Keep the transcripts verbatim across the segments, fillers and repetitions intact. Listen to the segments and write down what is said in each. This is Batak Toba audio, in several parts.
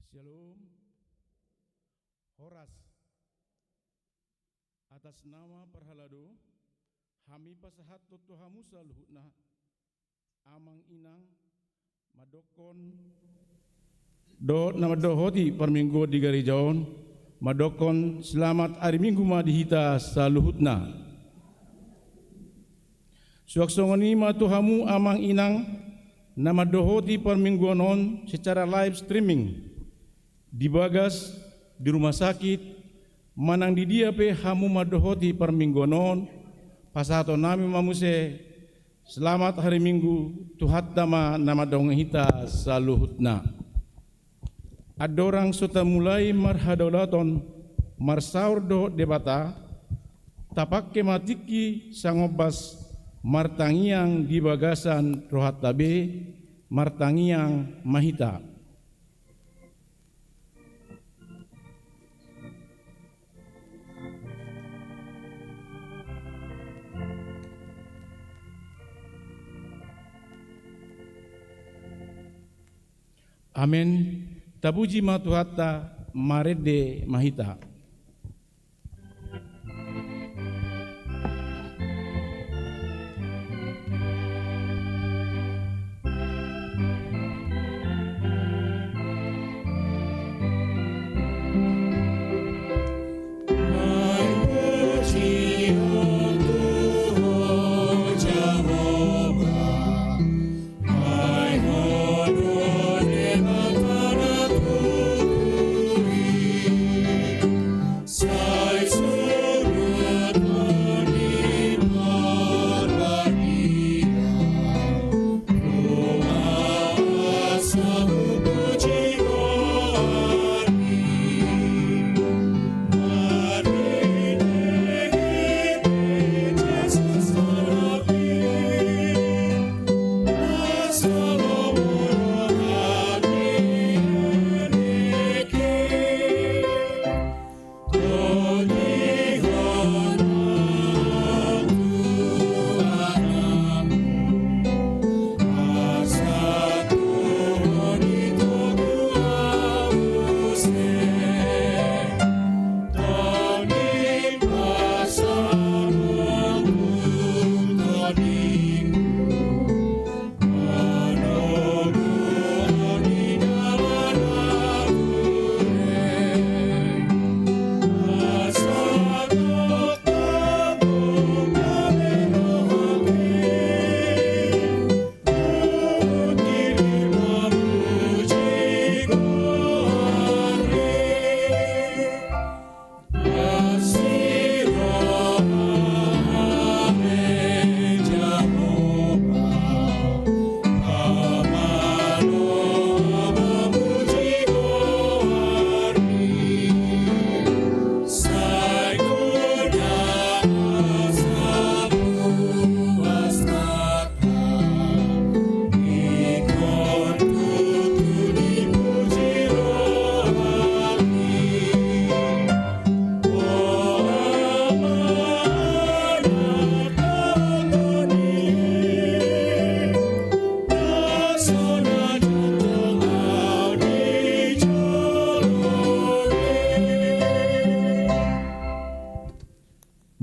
Shalom. Horas. Atas nama parhalado, hami pasahathon tu hamu saluhutna, amang inang, mandokkon dohot na mandohoti parmingguon di gareja on, mandokkon selamat ari Minggu ma di hita saluhutna. Suang songon i ma tu hamu amang inang na mandohoti parmingguon on secara live streaming, di bagas, di rumah sakit, manang di dia pe hamu mandohoti parmingguon on, pasahaton nami ma muse selamat hari Minggu, Tuhanta ma na mandongani hita saluhutna. Andorang so tamulai marhadaulaton marsaor dohot Debata, tapangke ma tingki sangombas martangiang di bagasan rohanta be, martangiang ma hita. Amen. Tapuji ma Tuhanta, marende ma hita.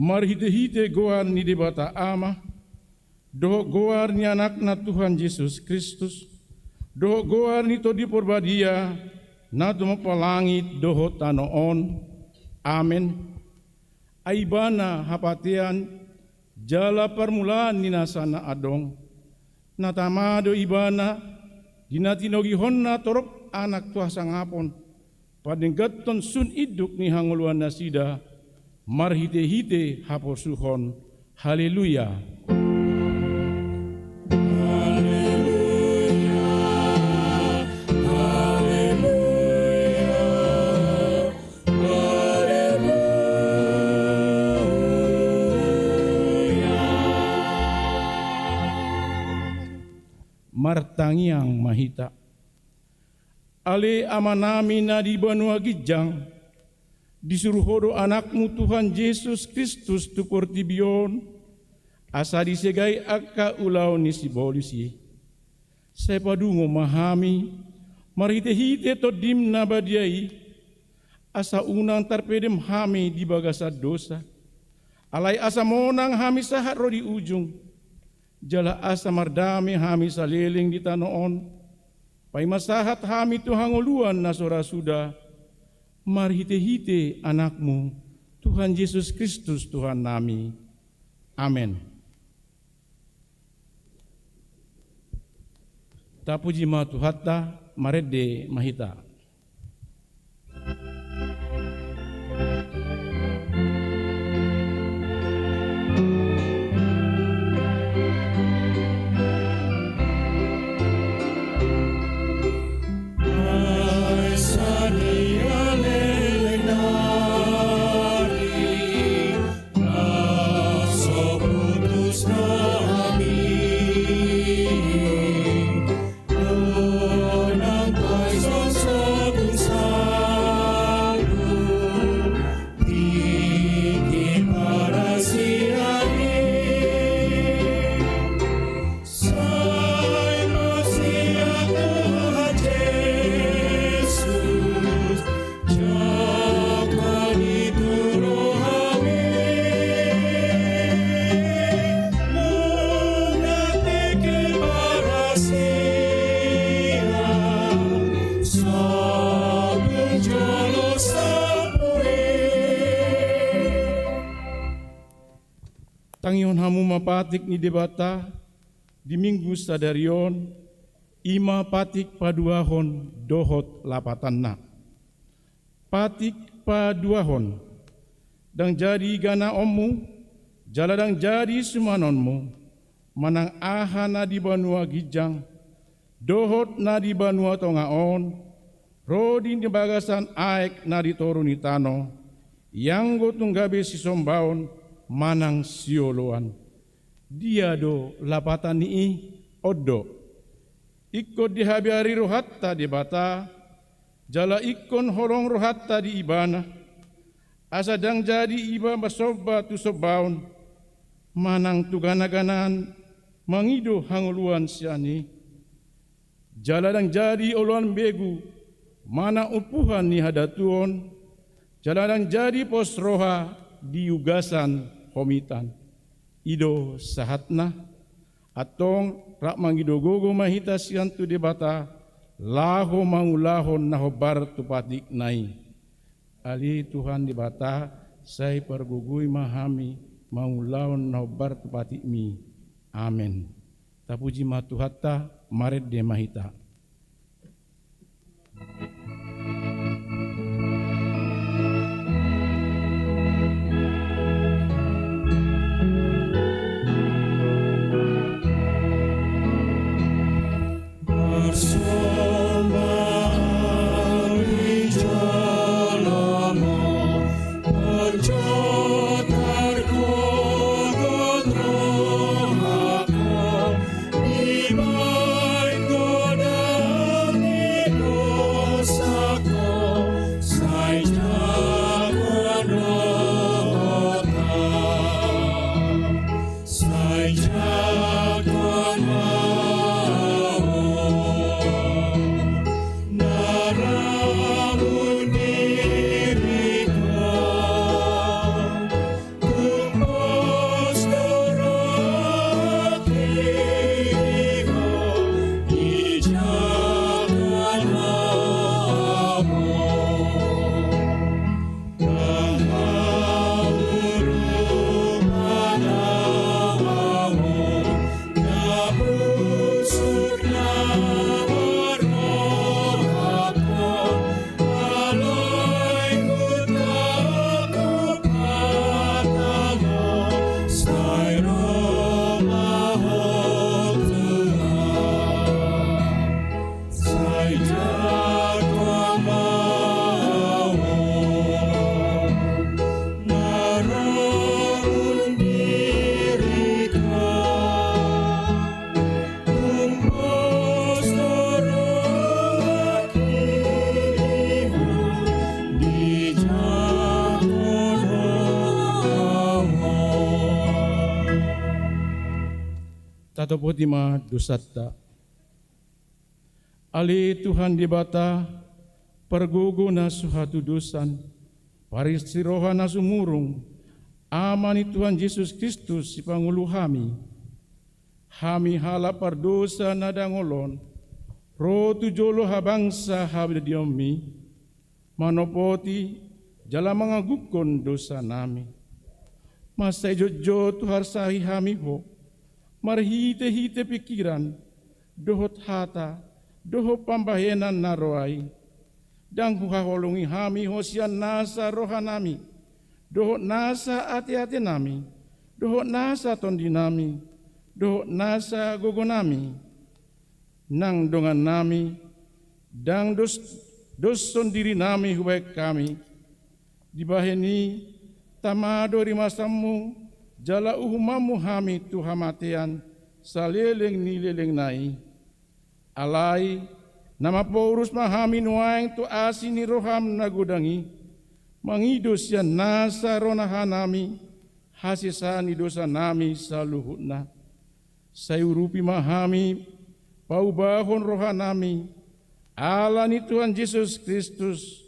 Marhitehite goar ni Debata Ama, dohot goar ni Anakna Tuhan Jesus Kristus, dohot goar ni Tondi Porbadia, na tumompa langit dohot tano on. Amen. Ai Ibana hapatean jala parmulaan ni nasa na adong, na tama do Ibana, di na tinogihonna torop anak tu hasangapon, padengganhon sun induk ni hangoluan nasida, marhitehite haporsuhon. Haleluya. Haleluya. Haleluya. Haleluya. Martangiang ma hita. Ale Amanami na di banua ginjang, disuru Ho do Anakmu Tuhan Jesus Kristus tu portibi on, asa disegai angka ulaon ni sibolis i. Sai padungo ma hami, Marhite-hite Tondim na badia i, asa unang tarpedem hami di bagasan dosa, alai asa monang hami sahat ro di ujung, jala asa mardame hami saleleng di tano on, paima sahat hami tu hangoluan na so ra suda, marhite-hite Anakmu, Tuhan Jesus Kristus Tuhannami. Amen. Tapuji ma Tuhanta, marende ma hita. Sai masiak Tuhan Jesus, jala di tu rohami, muna tingki parasian, sahat jala sahat. Tangihon hamu ma patik ni Debata di Minggu sadari on, i ma patik paduahon dohot lapatanna. Patik paduahon. Ndang jadi ganaonmu, jala ndang jadi sumanonmu, manang aha na di banua ginjang, dohot na di banua tonga on, ro di bagasan aek na di toru ni tano, ianggo tung gabe sisombaon manang sioloan. Dia do lapatan ni i? On do. Ingkon dihabiari rohanta Debata, jala ingkon holong rohanta di Ibana, asa ndang jadi iba marsomba tu sombaon, manang tu gana-ganaan mangido hangoluan sian i. Jala ndang jadi oloan begu, manang umpuhan ni hadatuon, jala ndang jadi pos roha di ugasan homitan. I do sahatna. Antong rap mangido gogo ma hita sian tu Debata, laho mangulahon na hombar tu patikna i. Ale Tuhan Debata, sai pargogoi ma hami mangulahon na hombar tu patikmi. Amen. Tapuji ma Tuhanta, marende ma hita. Tatopoti ma dosanta. Ale Tuhan Debata, pargogo na so hatudosan, parisi roha na sumurung, Ama ni Tuhan Jesus Kristus sipangolu hami. Hami halak pardosa na dangol on, ro tu jolo habangsa habadiaonmi, manopoti jala mangagukkon dosanami. Mansai jotjot huarsahi hami ho, marhitehite pingkiran, dohot hata, dohot pambahenan na roa i. Ndang huhaholongi hami ho sian nasa rohanami, dohot nasa ateatenami, dohot nasa tondinami, dohot nasa gogonami. Nang dongannami, ndang dos, doshon dirinami hubahen hami. Dibahen i, tama do rimasanmu, jala uhumanmu hami tu hamatean saleleng ni lelengna i. Alai, na maporus ma hami nuaeng tu asi ni roham na godang i, mangido sian nasa rohanami, hasesaan ni dosanami saluhutna. Sai urupi ma hami, paubahon rohanami, ala ni Tuhan Jesus Kristus,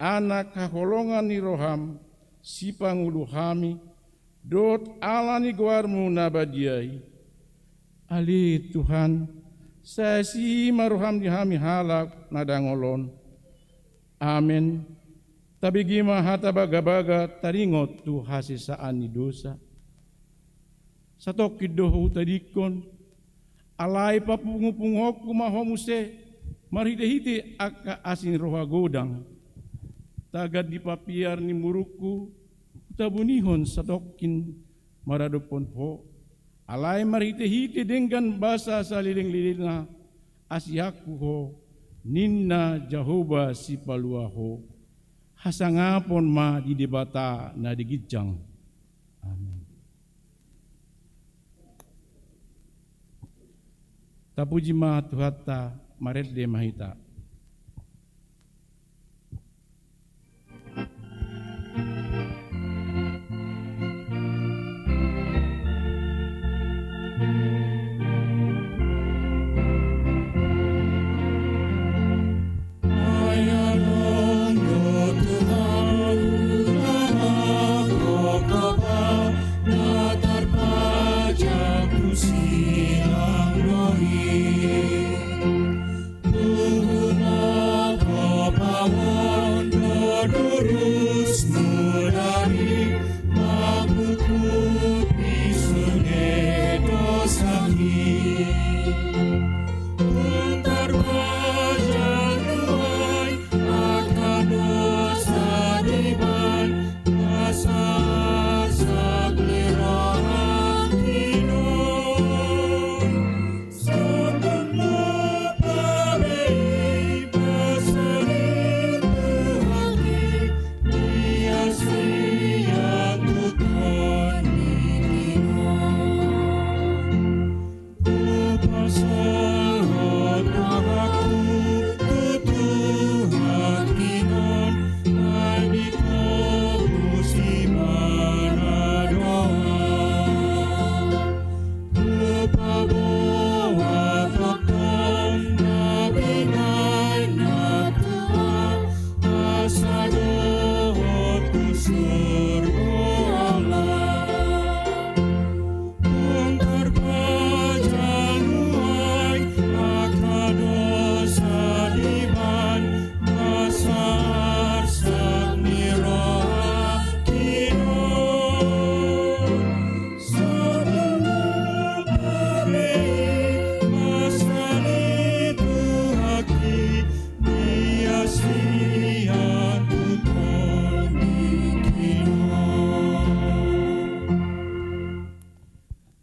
Anak haholongan ni roham, sipangolu hami, dohot ala ni goarmu na badia i. Ale Tuhan, sai asi ma roham di hami halak na dangol on. Amen. Tabege ma hata bagabaga taringot tu hasesaan ni dosa. Satongkin do hutadingkon, alai papungupunguonku ma ho muse, marhitehite angka asi ni roha godang. Tagan di papiar ni murukku, hutabunihon satongkin maradophon ho. Alai marhitehite denggan basa salelenglelengna, asianku ho, ninna Jahowa Sipalua ho. Hasangapon ma di Debata na di ginjang. Amen. Tapuji ma Tuhanta, marende ma hita.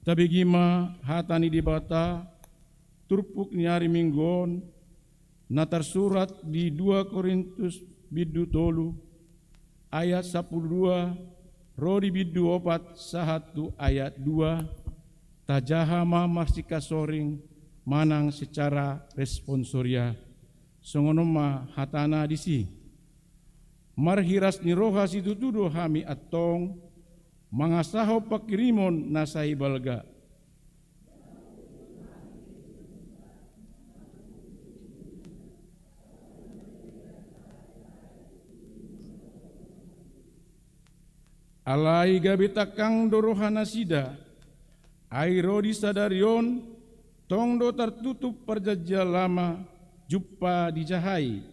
Tabege ma hata ni Debata, turpuk ni ari Minggu on, na tarsurat di dua Korintus bindu tolu, ayat sampulu dua, ro di bindu opat sahat tu ayat dua, tajaha ma marsingkatsoring manang secara responsoria. Songon on ma hatana disi. Marhiras ni roha situtu do hami antong, mangasahon panghirimon na sai balga. Alai gabe tangkang do rohanasida, ai ro di sadari on, tong do tartutup Parjanjian Lama, jumpa dijahai.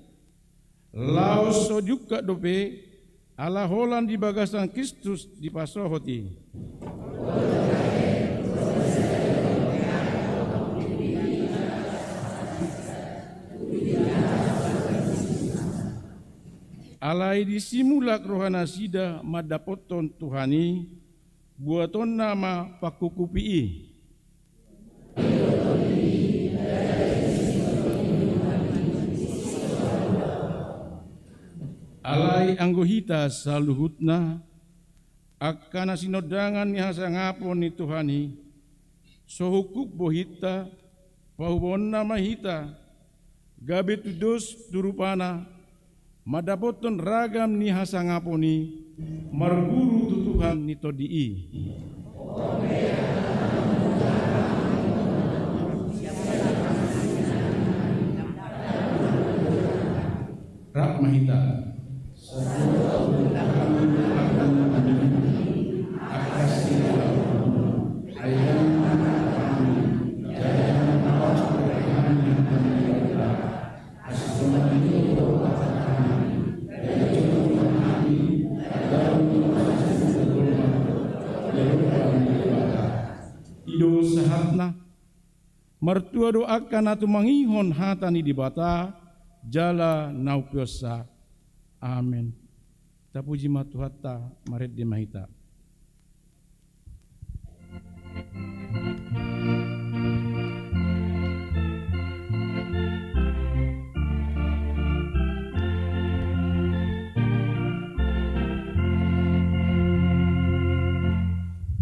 Laos so jungkat dope, ala holan di bagasan Kristus dipasohot i. Alai disi mulak rohanasida mandapothon Tuhan i, buatonna ma pangkukupi i. Alai anggo hita saluhutna, angka na sinondangan ni hasangapon ni Tuhan i, so ungkup bohinta, pahubaonna ma hita, gabe tudos tu rupana, mandapothon ragam ni hasangapon i, marguru tu Tuhan ni tondi i. Rap ma hita. I do sahatna, martua do angka na tumangihon hata ni Debata, jala na umpeopsa. Amen. Tapuji ma Tuhanta, marende ma hita.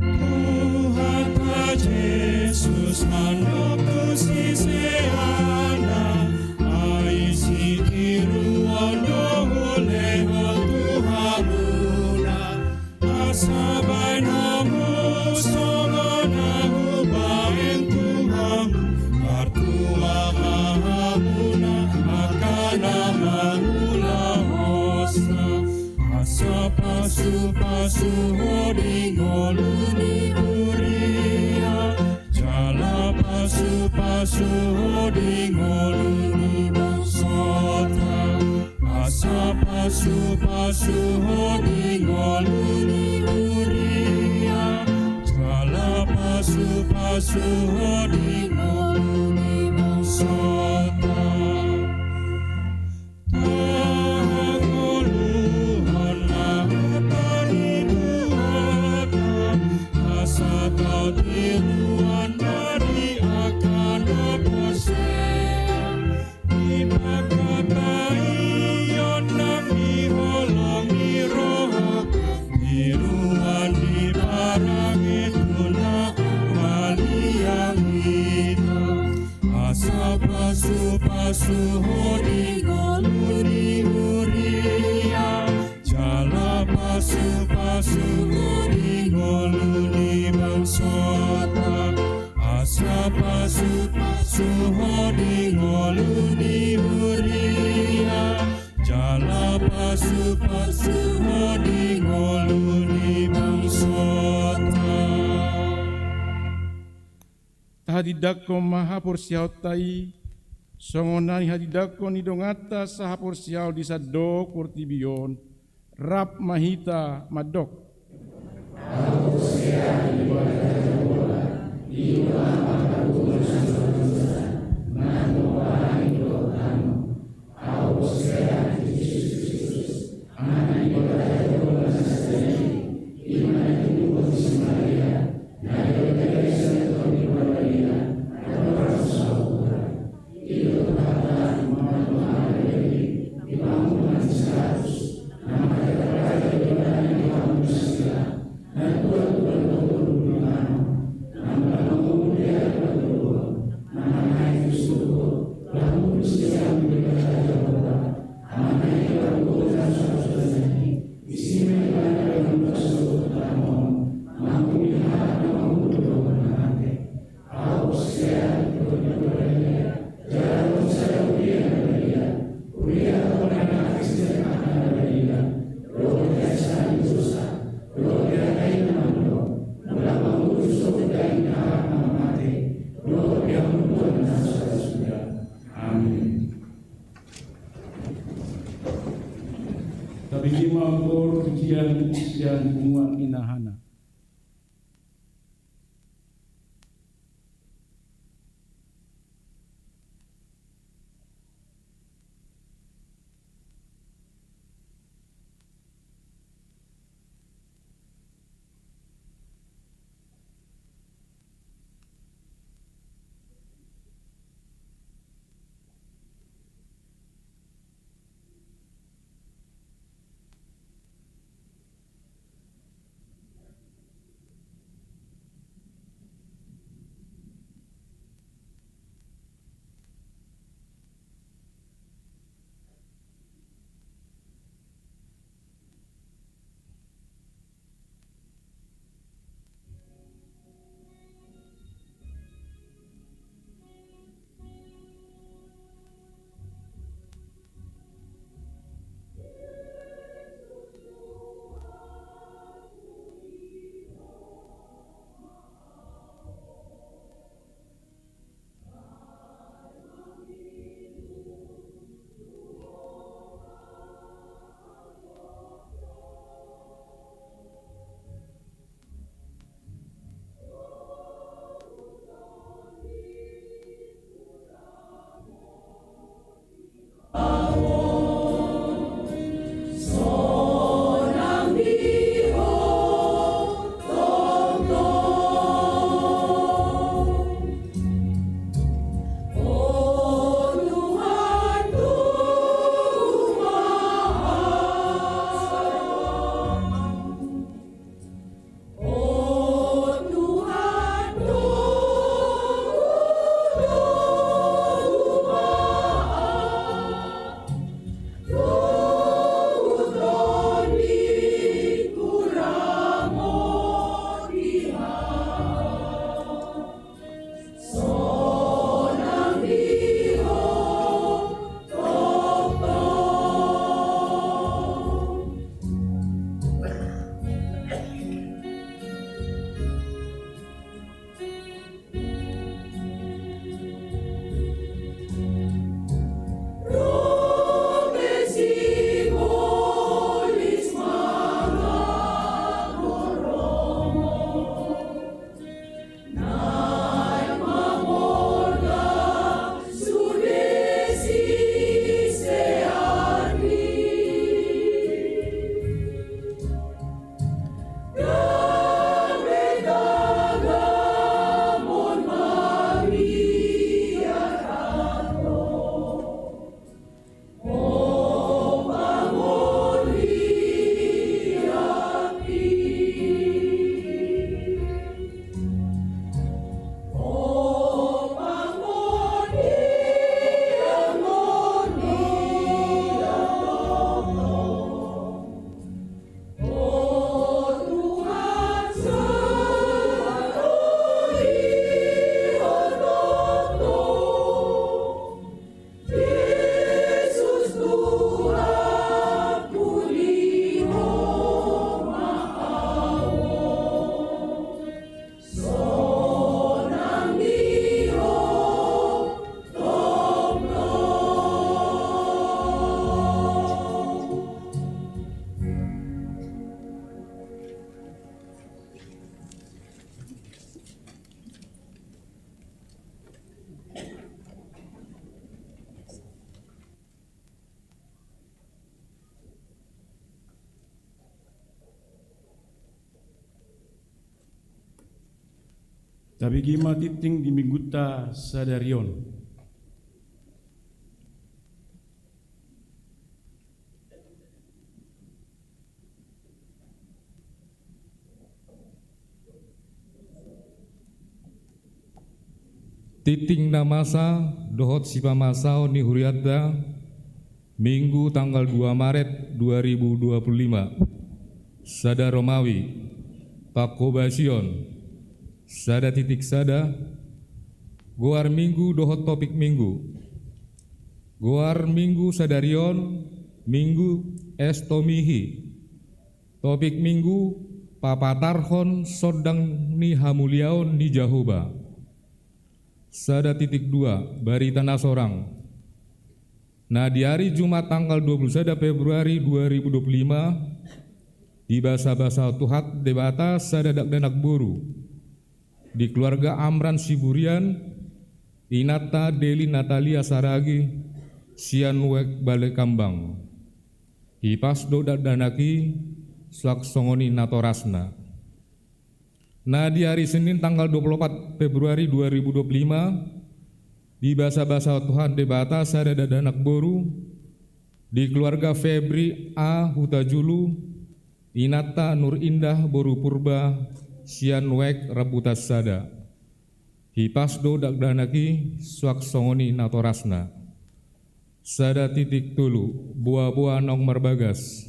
Tuhanta Jesus mandok tu siseanna, ai sitiruon do hulehon tu hamuna, asa baen hamu songon na hubaen tu hamu, martua ma hamuna angka na mangulahonsa. Asa pasupasu ho di ngolu ni huria, jala pasupasu ho di ngolu ni bangsota. Asa pasupasu ho di ngolu ni huria, jala pasupasu ho di ngolu ni bangsota. Tahangoluhon ma hata ni Tuhanta, asa tautiruon ma di angka na porsea. Di pangkataion nang di holong ni roha, tiruon di parange tu na maliang hita. Asa pasupasu ho di ngolu ni huria, jala pasupasu ho di ngolu ni bangsota. Asa pasupasu ho di ngolu ni huria, jala pasupasu ho di ngolu ni bangsota. Tahatindangkon ma haporseaonta i, songon na nihatindangkon ni donganta sahaporseaon di sandok portibi on, rap ma hita mandok. Ahu porsea di Debata Jahowa, di Tuhan Pangkabubuhan Saluhutna, na manggohi langit dohot tano. Ahu porsea di Jesus Kristus, Anak ni Debata Jahowa na sasada i, i ma na itubuhon ni si Maria, na dibadia sian Tondi Porbadia, na torang so saur. I do Tuhanta, na mambahen hata na gabe, di panguhuman ni si Pilatus, na mangkatahon hata di bagasan ni Tuhan Pius punguan inahana. Tabege ma tingting di minggunta sadari on. Tingting na masa dohot sipamasaon ni hurianta, Minggu tanggal dua Maret dua ribu dua puluh lima. Sada Romawi, panghobasion, sada titik sada, goar Minggu dohot topik Minggu. Goar Minggu sadari on, Minggu Estomihi. Topik Minggu, papatarhon sondang ni hamuliaon ni Jahowa. Sada titik dua, barita na sorang. Na di ari Jumat tanggal dua puluh sada Februari dua ribu dua puluh lima, Dibasabasahon Tuhan Debata sada dakdanak boru. Di keluarga Amran Siburian, inanta Deli Natalia Saragi, sian Nuek Balekambang. Hipas do dakdanak i, suang songon i natorasna. Na di ari Senin tanggal dua puluh opat Februari dua ribu dua puluh lima, dibasabasahon Tuhan Debata sada dakdanak boru, di keluarga Febri A Hutajulu, inanta Nur Indah boru Purba, sian Nuek Rambutan sada. Hipas do dakdanak i, suang songon i natorasna. Sada titik tolu, boaboa naung marbagas.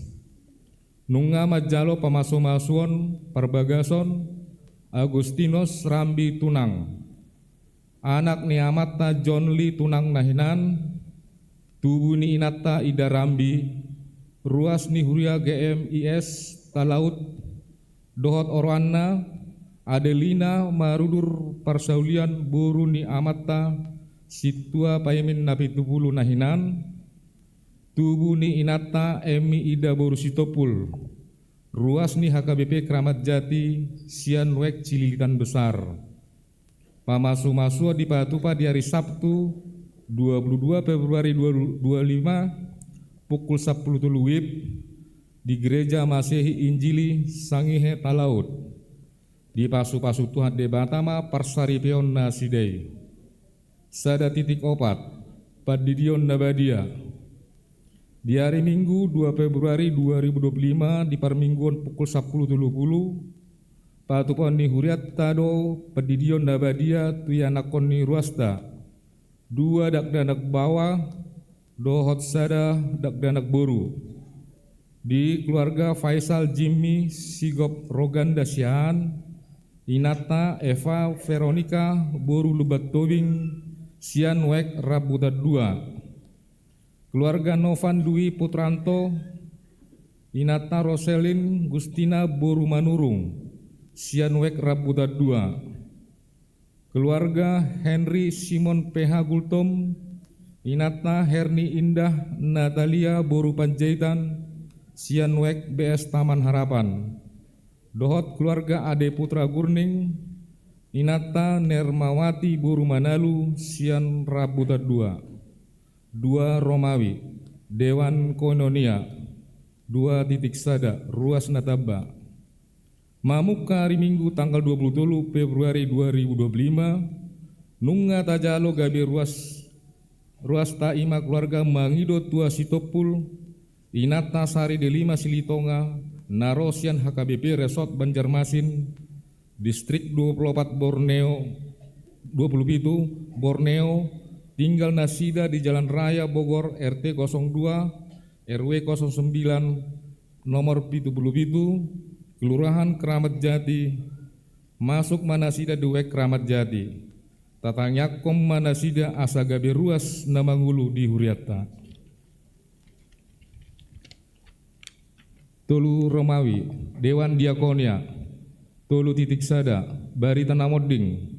Nunga manjalo pamasumasuon parbagason Agustinus Rambi Tunang, anak ni amanta John Lee Tunang na hinan, tubu ni inanta Ida Rambi, ruas ni huria G M I S Talaut, dohot oroanna Adelina Marudur Parsaulian, boru ni amanta Sintua Paimin na pitu pulu na hinan, tubu ni inanta Emmi Ida boru Sitompul, ruas ni H K B P Kramat Jati, sian Nuek Cililitan Besar. Pamasumasuon dipatupa di ari Sabtu, dua puluh dua Februari dua ribu dua puluh lima, pukul sampulu tolu WIB, di Gereja Masehi Injili Sangihe Talaut. Dipasupasu Tuhan Debata ma parsaripeon nasida i. Sada titik opat, pandidion na badia. Di ari Minggu, dua Februari dua ribu dua puluh lima, di parmingguon pukul sampulu tolu pulu, patupaon ni hurianta do pandidion na badia tu ianakhon ni ruasta, dua dakdanak baoa dohot sada dakdanak boru. Di keluarga Faisal Jimmy Sigop Roganda Siahaan, inanta Eva Veronica boru Lumban Tobing, sian Nuek Rambutan dua. Keluarga Novan Dwi Putranto, inanta Roselin Gustina boru Manurung, sian Nuek Rambutan dua. Keluarga Henry Simon P H Gultom, inanta Herni Indah Natalia boru Panjaitan, sian Nuek B S Taman Harapan. Dohot keluarga Ade Putra Gurning, inanta Nermawati boru Manalu, sian Rambutan dua. Dua Romawi, Dewan Koinonia, dua titik sada, ruas na tamba. Mamungka ari Minggu tanggal dua puluh tolu Februari dua ribu dua puluh lima, nunga tajalo gabe ruas, ruasta i ma keluarga mangido Tua Sitompul, inanta Sari Delima Silitonga, na ro sian H K B P Resort Banjarmasin, Distrik dua puluh opat Borneo, dua puluh pitu Borneo, tinggal nasida di Jalan Raya Bogor, R T kosong dua, R W kosong sembilan, nomor pitu puluh pitu, Kelurahan Kramat Jati. Masuk ma nasida di Nuek Kramat Jati. Tatangiangkon ma nasida asa gabe ruas na mangolu di hurianta. Tolu Romawi, Dewan Diakonia, tolu titik sada, barita na monding.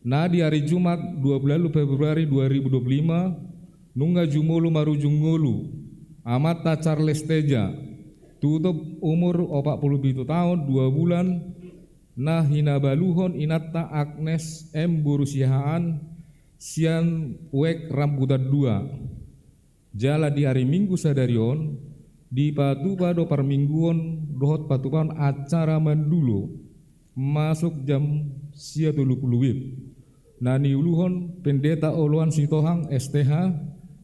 Na di ari Jumat, dua puluh ualu Februari dua ribu dua puluh lima, nunga jumolo marujung ngolu amanta Charles Teja, tutup umur opat puluh pitu taon dua bulan, na hinabaluhon inanta Agnes M boru Siahaan, sian Nuek Rambutan dua. Jala di ari Minggu sadari on, dipatupa do parmingguon dohot patupaon acara mandulo, masuk jam sia tolu pulu WIB, na niuluhon Pendeta Oloan Sitohang, S T H,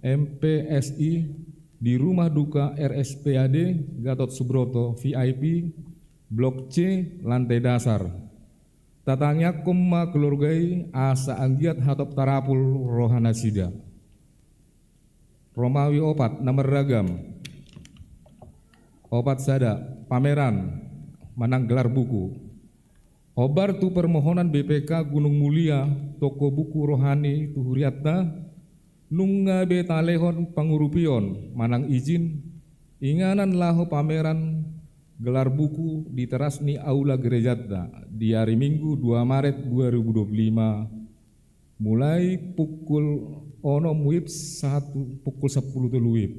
M P S I, di rumah duka R S P A D Gatot Subroto, V I P, Blok C, lantai dasar. Tatangiangkon ma keluarga i asa anggiat hatop tarapul rohanasida. Romawi opat, na marragam. Opat sada, pameran manang gelar buku. Hombar tu permohonan B P K Gunung Mulia, toko buku rohani tu hurianta, nunga be talehon pangurupion manang izin inganan laho pameran gelar buku di teras ni aula gerejanta di ari Minggu dua Maret dua ribu dua puluh lima, mulai pukul onom WIB sahat tu pukul sampulu tolu WIB.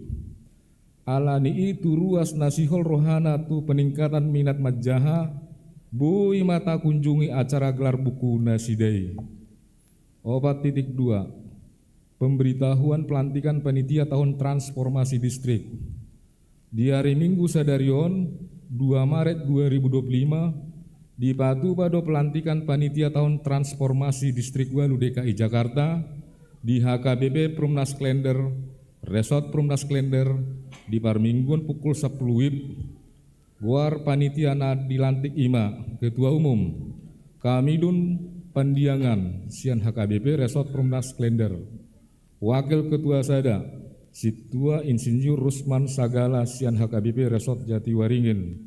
Alani i tu ruas na sihol rohana tu peningkatan minat manjaha, boi ma takunjungi acara gelar buku nasida i. Opat titik dua. Pemberitahuan pelantikan panitia tahun transformasi distrik. Di ari Minggu sadari on, dua Maret dua ribu dua puluh lima, dipatupa do pelantikan panitia tahun transformasi distrik walu D K I Jakarta di H K B P Perumnas Klender, Resort Perumnas Klender, di parmingguon pukul sampulu W I B. Goar panitia na dilantik i ma: Ketua Umum, Kamidun Pandiangan sian H K B P Resort Perumnas Klender. Wakil Ketua sada, Sintua Insinyur Rusman Sagala sian H K B P Resort Jatiwaringin.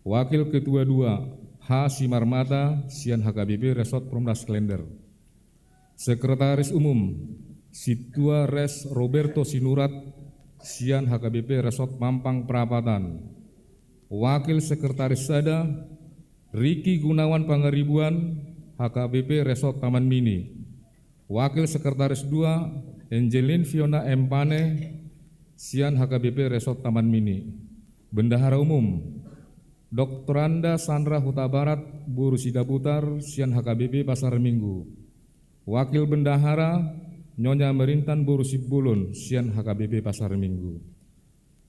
Wakil Ketua dua, H Simarmata sian H K B P Resort Perumnas Klender. Sekretaris Umum, Sintua Res Roberto Sinurat sian H K B P Resort Mampang Prapatan. Wakil Sekretaris sada, Riki Gunawan Pangaribuan, H K B P Resort Taman Mini. Wakil Sekretaris dua, Angelin Fiona M Pane sian H K B P Resort Taman Mini. Bendahara Umum, Doktoranda Sandra Hutabarat boru Sidabutar sian H K B P Pasar Minggu. Wakil Bendahara, Nyonya Merintan boru Simbolon sian H K B P Pasar Minggu.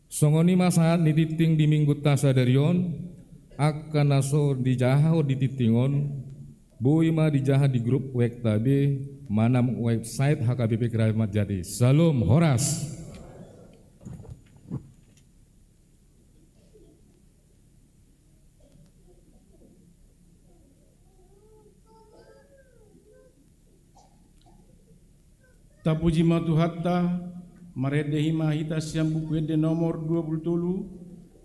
Songon i ma sahat ni tingting di Minggunta sadari on. Angka na so dijahahon di tingting on, boi ma dijaha di grup WhatsApp manang website H K B P Kramat Jati. Salam horas. Tapuji ma Tuhanta. Marende hita sian Buku Ende nomor dua pulu tolu,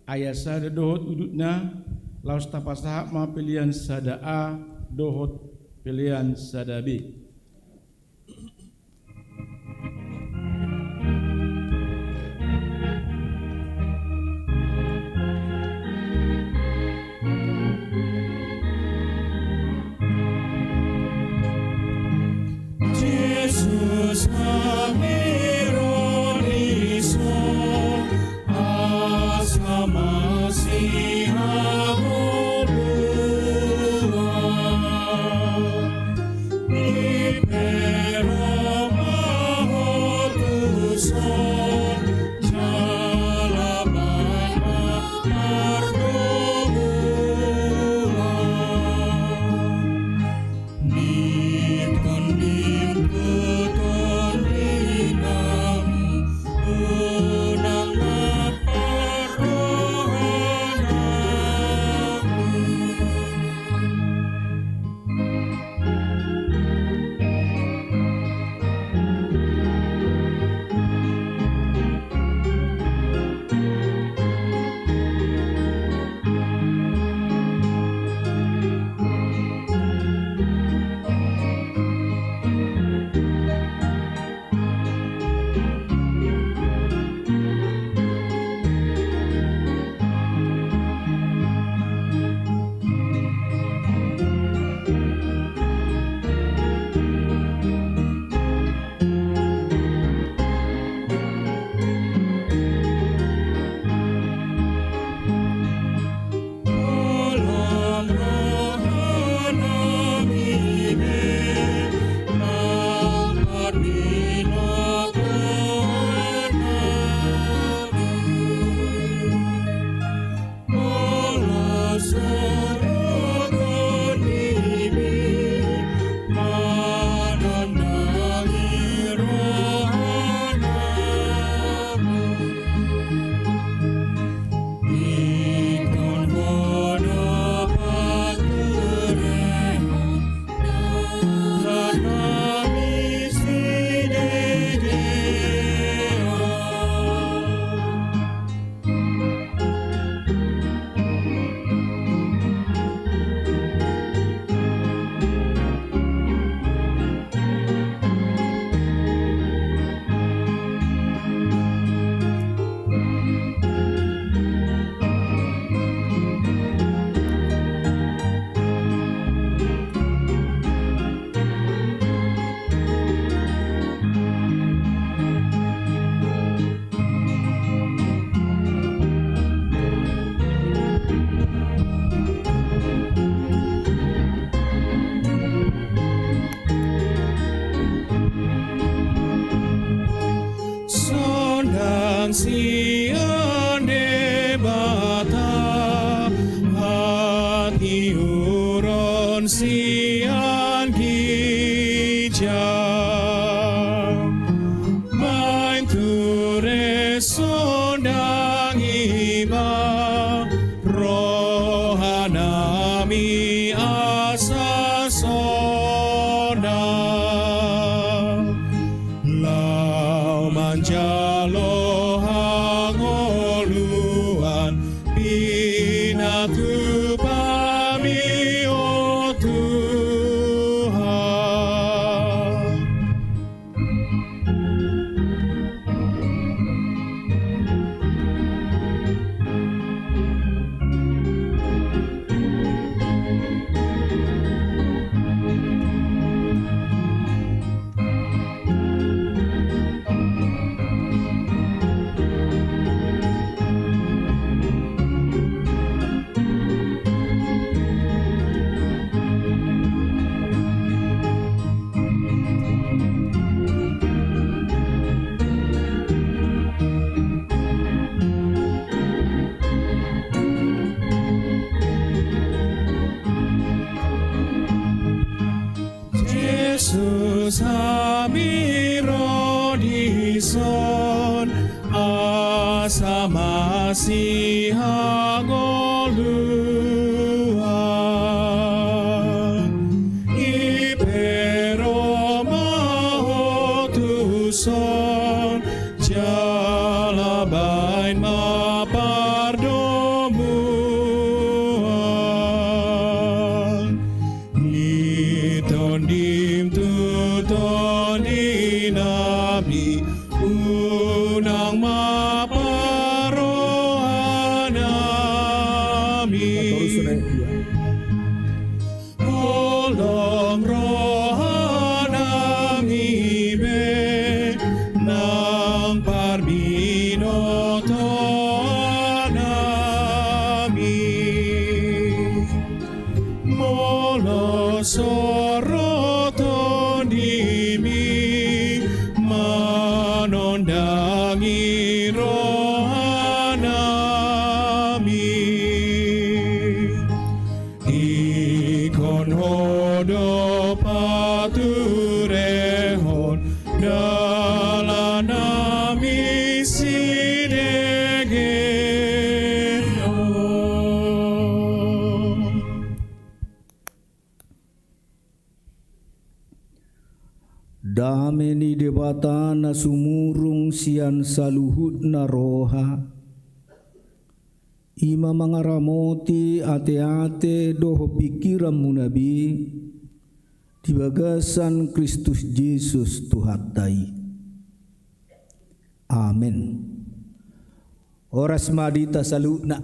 ayat sada dohot udutna, laos tapasahat ma pelean sada A dohot pelean sada B. Jesus, ami ro dison, asa masihagogoan. Dipero ma ho tuson, jala baen ma pardomuan. Di tondim tu tondim Kristus hami ro dison, asa masihangoluan. I pe ro ma ho tuson, jala baen ma pardomuan. Ni Tondim tu tondinami, unang ma parrohanami. Holong rohanami be, nang parbinotoanami. Molo so ro Tondimi manondangi rohanami, ingkon Ho do paturehon dalan nami sidege on. Dame ni Debata na sumurung sian saluhutna roha, i ma mangaramoti ateate dohot pingkiranmuna be di bagasan Kristus Jesus Tuhanta i. Amen. Horas ma di hita saluhutna.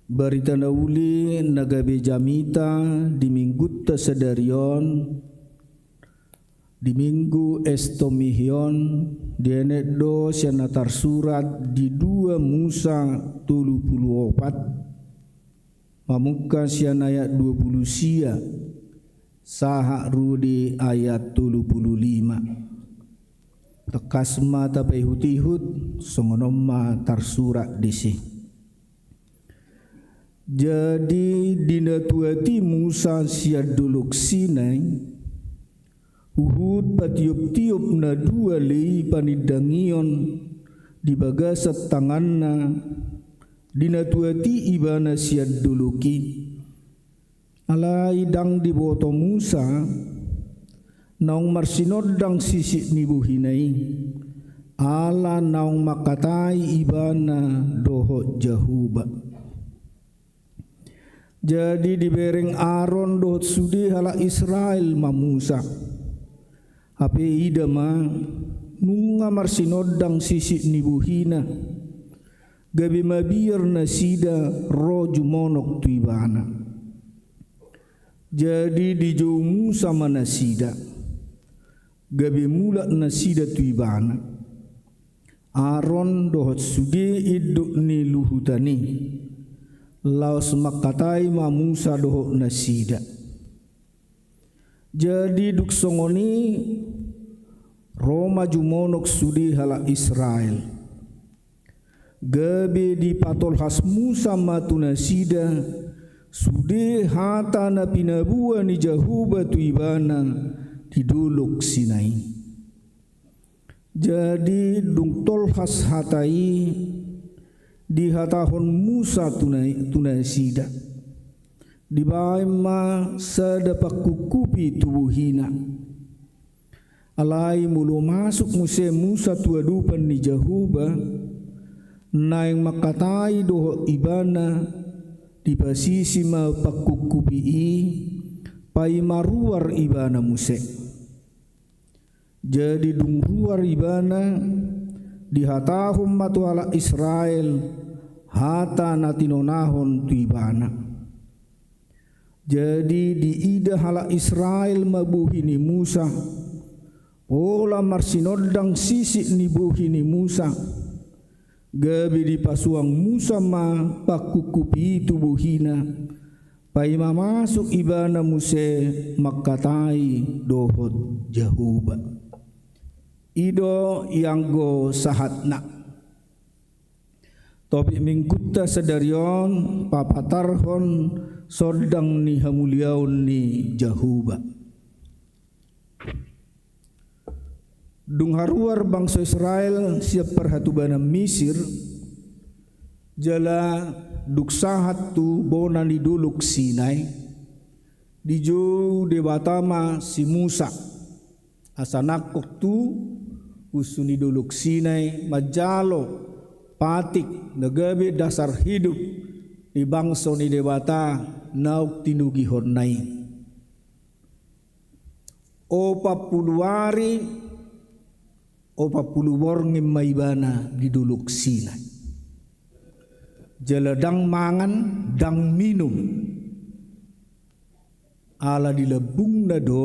Barita na uli na gabe jamita di minggunta sadari on, di Minggu Estomihion, dienet do sian na tarsurat di dua Musa tolu pulu opat, mamungka sian ayat dua pulu sia sahat ro di ayat tolu pulu lima. Tangkas ma tapaihutihut, songon on ma tarsurat disi. Jadi dinatuati Musa sian dolok Sinai, huhut patioptiop na dua lei panindangion di bagasan tanganna, dinatuati ibana sian dolok i. Alai ndang diboto Musa naung marsinondang sisik ni bohina i, ala naung mangkatai ibana dohot Jahowa. Jadi dibereng Aron dohot sude halak Israel ma Musa. Hape ida ma, nunga marsinondang sisik ni bohina, gabe mabiar nasida ro jumonok tu ibana. Jadi dijou Musa ma nasida, gabe mulak nasida tu ibana. Aron dohot sude induk ni luhutan i, laos mangkatai ma Musa dohot nasida. Jadi dung songon i ro ma jumonok sude halak Israel. Gabe dipatolhas Musa ma tu nasida sude hata na pinaboa ni Jahowa tu ibana di dolok Sinai. Jadi dung tolhas hata i, dihatahon Musa tu na-, tu nasida. Dibaen ma sada pangkupkupi tu bohina. Alai molo masuk muse Musa tu adopan ni Jahowa, naeng mangkatai dohot ibana, dipasisi ma pangkupkupi i, paima ruar ibana muse. Jadi dung ruar ibana, dihatahon ma tu halak Israel hata na tinonahon tu ibana. Jadi diida halak Israel ma bohi ni Musa, pola marsinondang sisik ni bohi ni Musa. Gabe dipasuang Musa ma pangkupkupi i tu bohina, paima masuk ibana muse mangkatai dohot Jahowa. I do ianggo sahatna. Topik minggunta sadari on papatarhon sondang ni hamuliaon ni Jahowa. Dung haruar bangso Israel sian parhatubanan Misir, jala dung sahat tu bona ni dolok Sinai, dijou Debata ma si Musa, asa nangkok tu usu ni dolok Sinai manjalo patik na gabe dasar hidup ni bangso ni Debata naung tinogihonna i. Opat pulu ari, opat pulu borngin ma ibana di dolok Sinai. Jala ndang mangan, ndang minum. Ala di lambungna do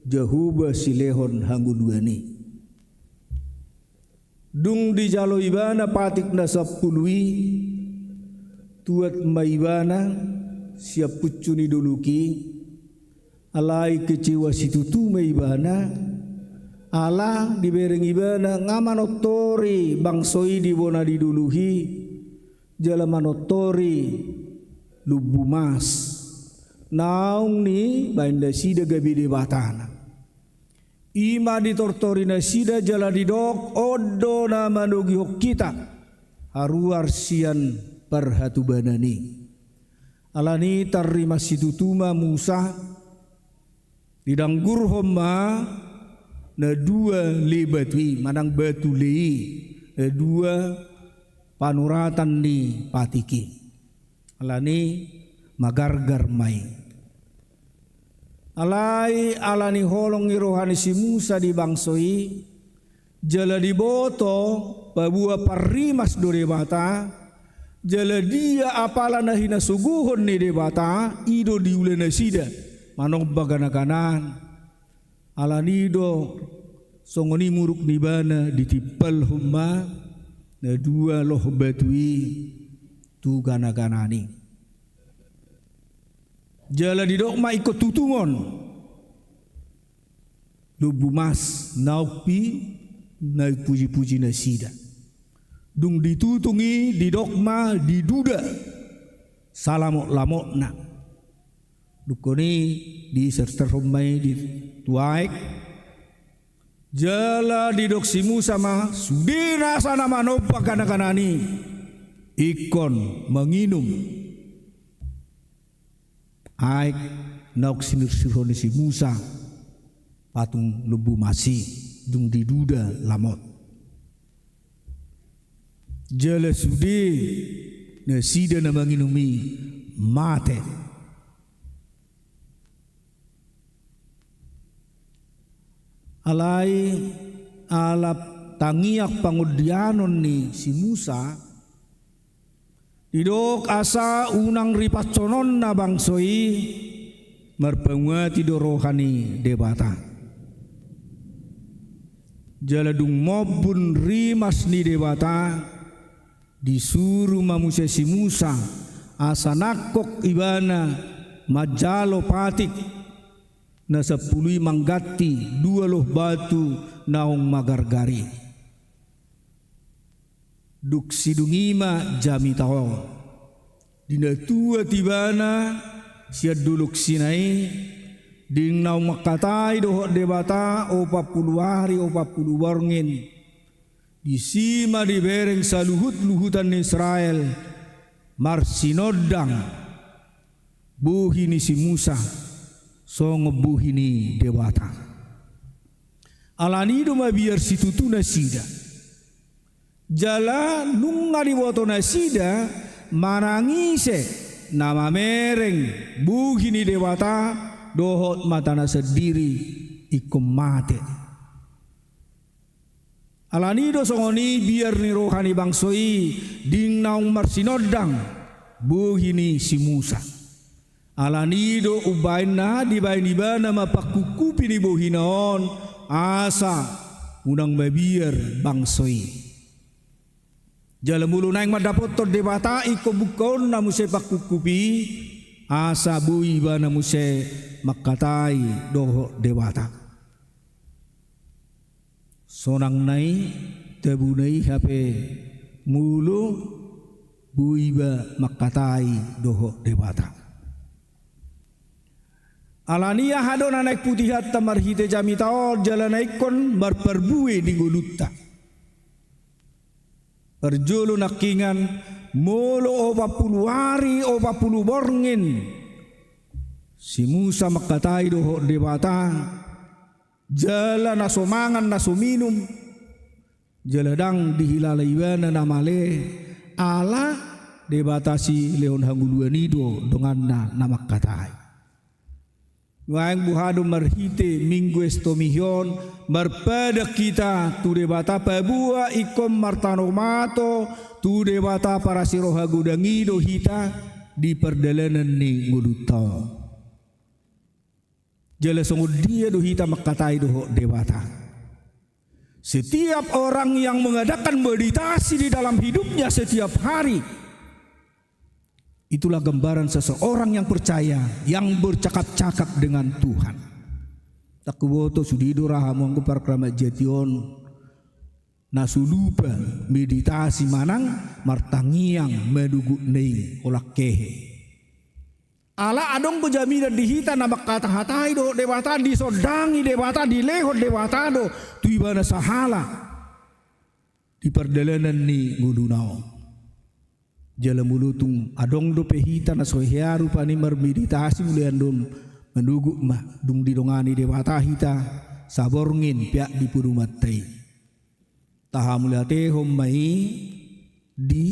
Jahowa silehon hangoluan i. Dung dijalo ibana patik na sampulu i, tuat ma ibana sian puncu ni dolok i, alai kecewa situtu ma ibana, ala dibereng ibana nga manortori bangso i di bona ni dolok i, jala manortori lombu mas, naung nibaen nasida gabe debatana. I ma ditortori nasida jala didok, on do na manogihon hita haruar sian parhatubanan i. Alani i tarrimas situtu ma Musa, didanggurhon ma na dua le batu i, manang batu le i, na dua panuratan ni patik i. Alani i magargar ma i. Alai alani holong ni roha ni si Musa di bangso i, jala diboto paboa parrimas do Debata, jala dia apala na hinasogohon ni Debata, i do diula nasida manomba ganaganaan. Alani i do songon i muruk ni ibana ditimpalhon ma na dua loh batu i tu ganaganaan i. Jala didok ma ingkon tutungon lombu mas naung pinatujipuji nasida. Dung ditutung i didok ma diduda salamotlamotna. Dungkon i diserserhon ma i di tu aek. Jala didok si Musa ma, sude nasa na manomba ganaganaan i ingkon manginum aek naung sinirsirhon ni si Musa patung lombu mas i, dung diduda lamot. Jala sude nasida na manginum i mate. Alai ala tangiang pangondianon ni si Musa, didok asa unang ripatsononna bangso i, marpanguati do roha ni Debata. Jala dung mombun rimas ni Debata, disuru ma muse si Musa asa nangkok ibana manjalo patik na sampulu i mangganti dua loh batu naung magargar i. Dung sidung i ma jamita on. Di na tuat ibana sian dolok Sinai, ding naung mangkatai dohot Debata opat pulu ari opat pulu borngin. Disi ma dibereng saluhutluhutan ni Israel marsinondang bohi ni si Musa songon bohi ni Debata. Alani i do mabiar situtu nasida. Jala nunga diboto nasida manang ise na mamereng bohi ni Debata dohot matana sandiri ingkon mate. Alani i do songon i biar ni roha ni bangso i, ding naung marsinondang bohi ni si Musa. Alani i do umbahen na dibaen ibana ma pangkupkupi ni bohina on, asa unang mabiar bangso i. Jala molo naeng mandapothon Debata ingkon bungkaonna muse pangkupkupi i, asa boi ibana muse mangkatai dohot Debata. Sonang na i, tabuna i hape molo boi iba mangkatai dohot Debata. Alani aha do na naeng putihonta marhite jamita on jala na ingkon marparbue di ngolunta? Parjolo nangkiningan, molo opat pulu ari, opat pulu borngin si Musa mangkatai dohot Debata, jala na so mangan, na so minum, jala ndang dihilala ibana na male, ala Debata silehon hangoluan i do donganna na mangkatai. Nuaeng boha do marhite Minggu Estomihi on, marpadan hita tu Debata, paboa ingkon martano mato tu Debata parasi roha godang i do hita di pardalanan ni ngolunta on. Jala songon dia do hita mangkatai dohot Debata? Setiap orang yang mengadakan meditasi di dalam hidupnya setiap hari, itulah gambaran seseorang yang percaya, yang bercakap-cakap dengan Tuhan. Ndang huboto sude do ra hamu anggo parkeramat jati on na so lupa meditasi manang martangiang manogot na i, holan hehe. Ala adong do jaminan di hita na mangkatahatai dohot Debata, disondangi Debata, dilehon Debata do tu ibana sahala di pardalanan ni ngoluna on. Jala molo tung adong dope hita na so hea rupani marmeditasi, molo i annon manogot ma, dung didongani Debata hita saborngin peak di ponumanta i. Tahamauliatehon ma i di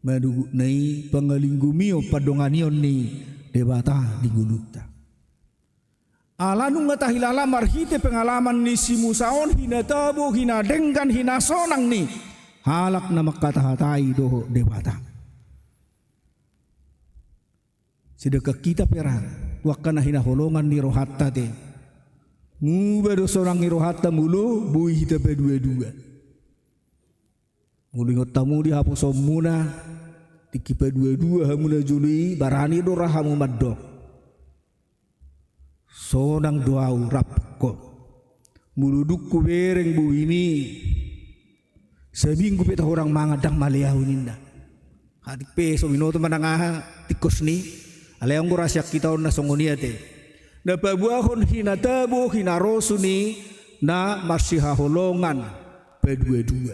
manogotna i, pangalinggomion, pandonganion ni Debata di ngolunta. Ala nunga tahilala marhite pengalaman ni si Musa on, hinatabo, hinadenggan, hinasonang ni halak na mangkatahatai dohot Debata. Sedangkan hita pe ra, tu angka na hinaholongan ni rohanta te, muba do sonang ni rohanta molo boi hita paduadua. Molo ingot hamu di haposoonmuna, tingki paduadua hamu najolo i, barani do ra hamu mandok: Sonang do ahu rap ho. Molo dung hubereng bohim i, saminggu pe tahorang mangan ndang male ahu, ninna. Hatik pe so binoto manang aha tingkos ni i, alai anggo ra sian hita on na songon i ate. Na paboahon hinatabo, hinarosu ni na marsihaholongan paduadua.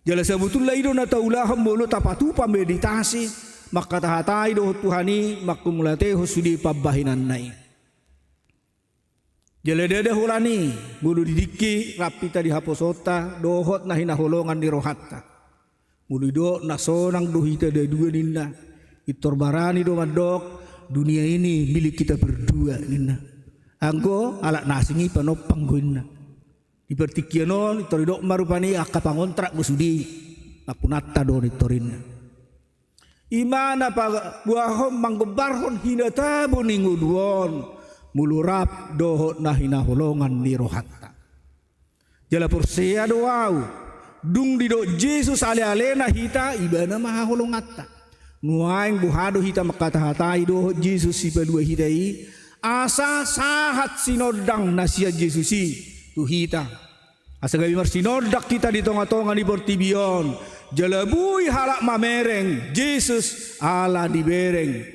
Jala sabotulna i do na taulahon molo tapatupa meditasi, mangkatahatai dohot Tuhan i, manghamauliatehon sude pambahenanna i. Jala ndada holan i, molo didingki rap hita di haposoonta dohot na hinaholongan ni rohanta. Molo didok na sonang do hita dadua, ninna, pintor barani do mandok: Dunia ini milik kita berdua, ninna. Anggo halak na asing i panompang do, ninna. Di partingkian on, pintor didok ma rupani angka pangontrak do sude i, ampunanta do, nintor, ninna. I ma na paboahon manggombarhon hinatabo ni ngolu on, molo rap dohot na hinaholongan ni rohanta. Jala porsea do ahu, dung didok Jesus alealena hita, ibana ma haholonganta. Nuaeng boha do hita mangkatahatai dohot Jesus sipalua hita i, asa sahat sinondang na sian Jesus i tu hita. Asa gabe marsinondang hita di tongatonga ni portibi on, jala boi halak mamereng Jesus ala dibereng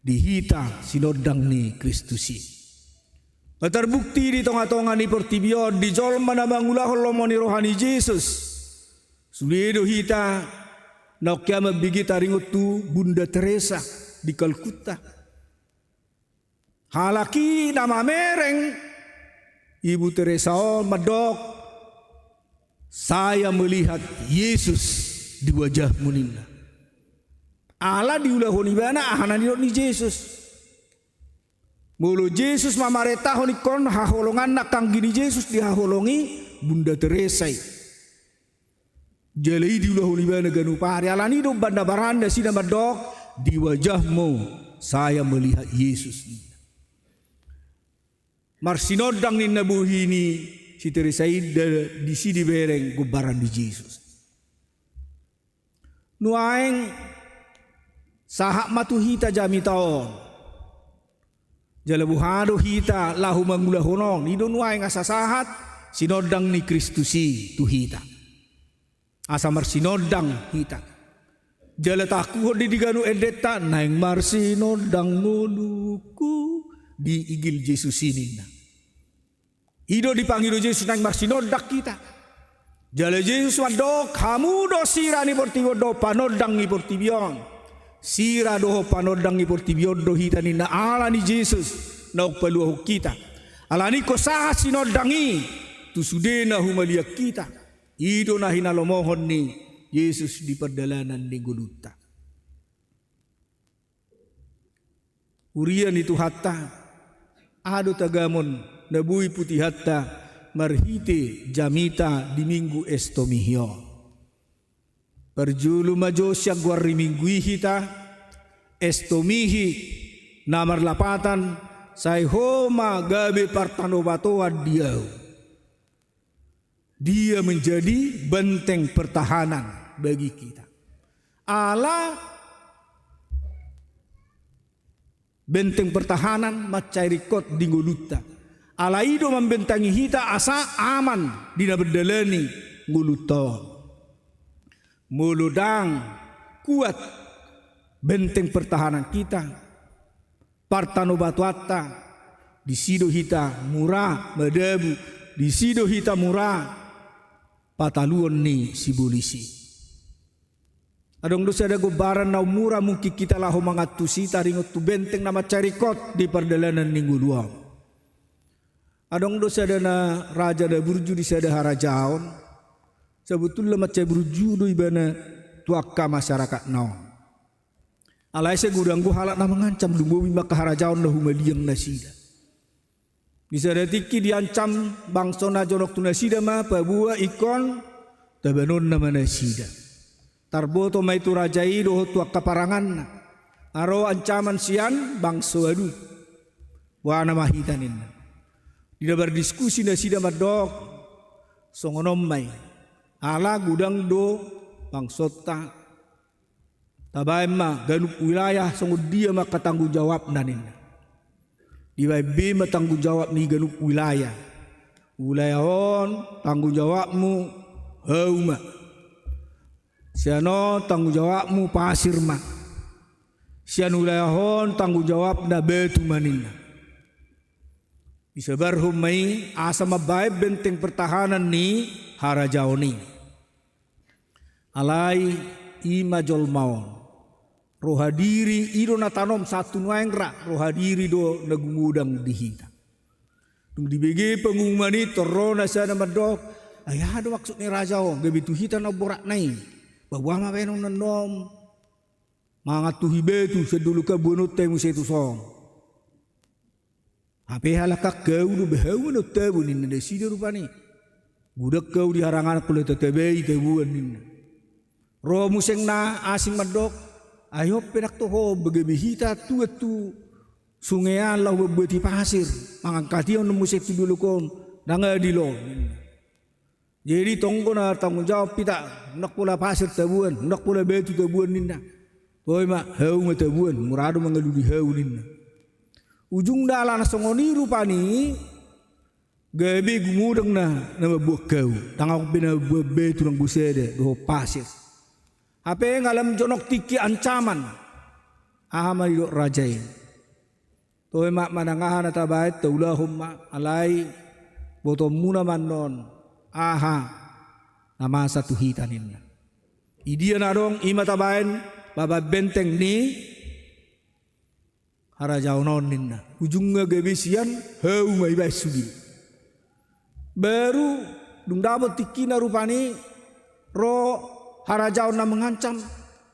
di hita sinondang ni Kristus i. Nga tarbukti di tongatonga ni portibi on, di jolma na mangulahon lomo ni roha ni Jesus. Sude do hita naung hea mambege taringot tu Bunda Teresa di Kalkuta. Halak i na mamereng Ibu Teresa on mandok: Saya melihat Yesus di wajahmu, ninna. Ala diulahon ibana aha na nidok ni Jesus. Molo Jesus mamarentahon ingkon haholonganna, anggi ni Jesus dihaholongi Bunda Teresa i. Jala i diulahon ibana ganup ari, alani i do umbahen na barani nasida mandok: Di wajahmu saya melihat Yesus, ninna. Marsinondang, ninna, bohi ni si Teresa i, da-, disi dibereng gombaran ni Jesus. Nuaeng sahat ma tu hita jamita on. Jala boha do hita laho mangulahon on, i do nuaeng asa sahat sinondang ni Kristus i tu hita. Asa marsinondang hita. Jala taangkuhon di, di ganup endenta: Naeng marsinondang ngolungku diigil Jesus i ninna. I do dipangido Jesus naeng marsinondang hita. Jala Jesus mandok, hamu do sira ni portibi on dohot panondang ni portibi on. Sira dohot panondang ni portibi on do hita ninna ala ni Jesus naung paluahon hita. Alani ingkon sahat sinondang i tu sude na humaliang hita. I do na hinalomohon ni Jesus di pardalanan ni ngolunta. Huria ni Tuhanta, aha do tagamon na boi putihonta marhite jamita di Minggu Estomihi on? Parjolo ma jo sian goar ni Minggu i hita, Estomihi, na marlapatan, sai ho ma gabe partanobatoan di ahu. Dia menjadi benteng pertahanan bagi kita. Ala benteng pertahanan mansai ringkot di ngolunta. Ala i do mambentangi hita asa aman di na mendalani ngolunta on. Molo ndang kuat benteng pertahanan kita, partanobatoanta, disi do hita mura madabu, disi do hita mura pataluon ni sibolis i. Adong do sada gombaran na ummura mungkin hita laho mangantusi taringot tu benteng na mansai ringkot di pardalanan ni ngolu on. Adong do sada na raja na burju di sada harajaon, sabotulna mansai burju do ibana tu angka masarakat na on. Alai sai godang do halak na mangancam, lumobi ma angka harajaon na humaliang nasida. Di sada tingki diancam bangso na jonok tu nasida ma paboa ingkon tabanonna ma nasida. Tarboto ma i tu raja i dohot tu angka paranganna. Ro ancaman sian bangso adut. Boha nama hita ninna. Di na mardiskusi nasida mandok, songon on ma i. Ala godang do bangsonta. Tabaen ma ganup wilayah songon dia ma angka tanggung jawabna ninna. Dibaen be ma tanggung jawab ni ganup wilayah. Wilayah on tanggung jawabmu hau ma. Sian on tanggung jawabmu pasir ma. Sian wilayah on tanggung jawabna batu ma ninna. Disabarhon ma i asa mambaen benteng pertahanan ni harajaon i. Alai i ma jolma on. Roha diri i do na tanom sahat tu nuaeng ra, roha diri do na gumodang di hita. Dung dibege pengumuman i, tor ro na sada mandok, ai aha do maksud ni raja on, gabe tu hita na boratna i. Paboa ma baenon annon mangantuhi batu sian dolok an boanonta i muse tuson. Hape halak an hau do, ba hau ma na tabu ninna nasida rupani. Godang hau di harangan pola tatabai tabuan ninna. Ro muse na asing mandok, ai on pe ndang toho ba gabe hita tuat tu sunge an laho mambuati pasir, mangangkati on muse tu dolok on, ndang adil on ninna. Jadi tonggo na tanggung jawab hita, ndang pola pasir tabuan, ndang pola batu tabuan ninna. Toe ma hau ma tabuan, mura do mangalului hau ninna. Ujungna ala na songon i rupani, gabe gumodang na, na mambuat hau, ndang adong be na mambuat batu nanggo sada dohot pasir. Hape nga lam jonok tingki ancaman. Aha ma didok raja i? Toe ma manang aha na tabaen taulahon ma, alai botoonmuna ma annon aha na masa tu hita ninna. Di dia na adong i ma tabaen mambaen benteng ni harajaon on ninna. Ujungna gabe sian hau ma ibaen sude. Baru dung dapot tingkina rupani ro harajaon na mangancam,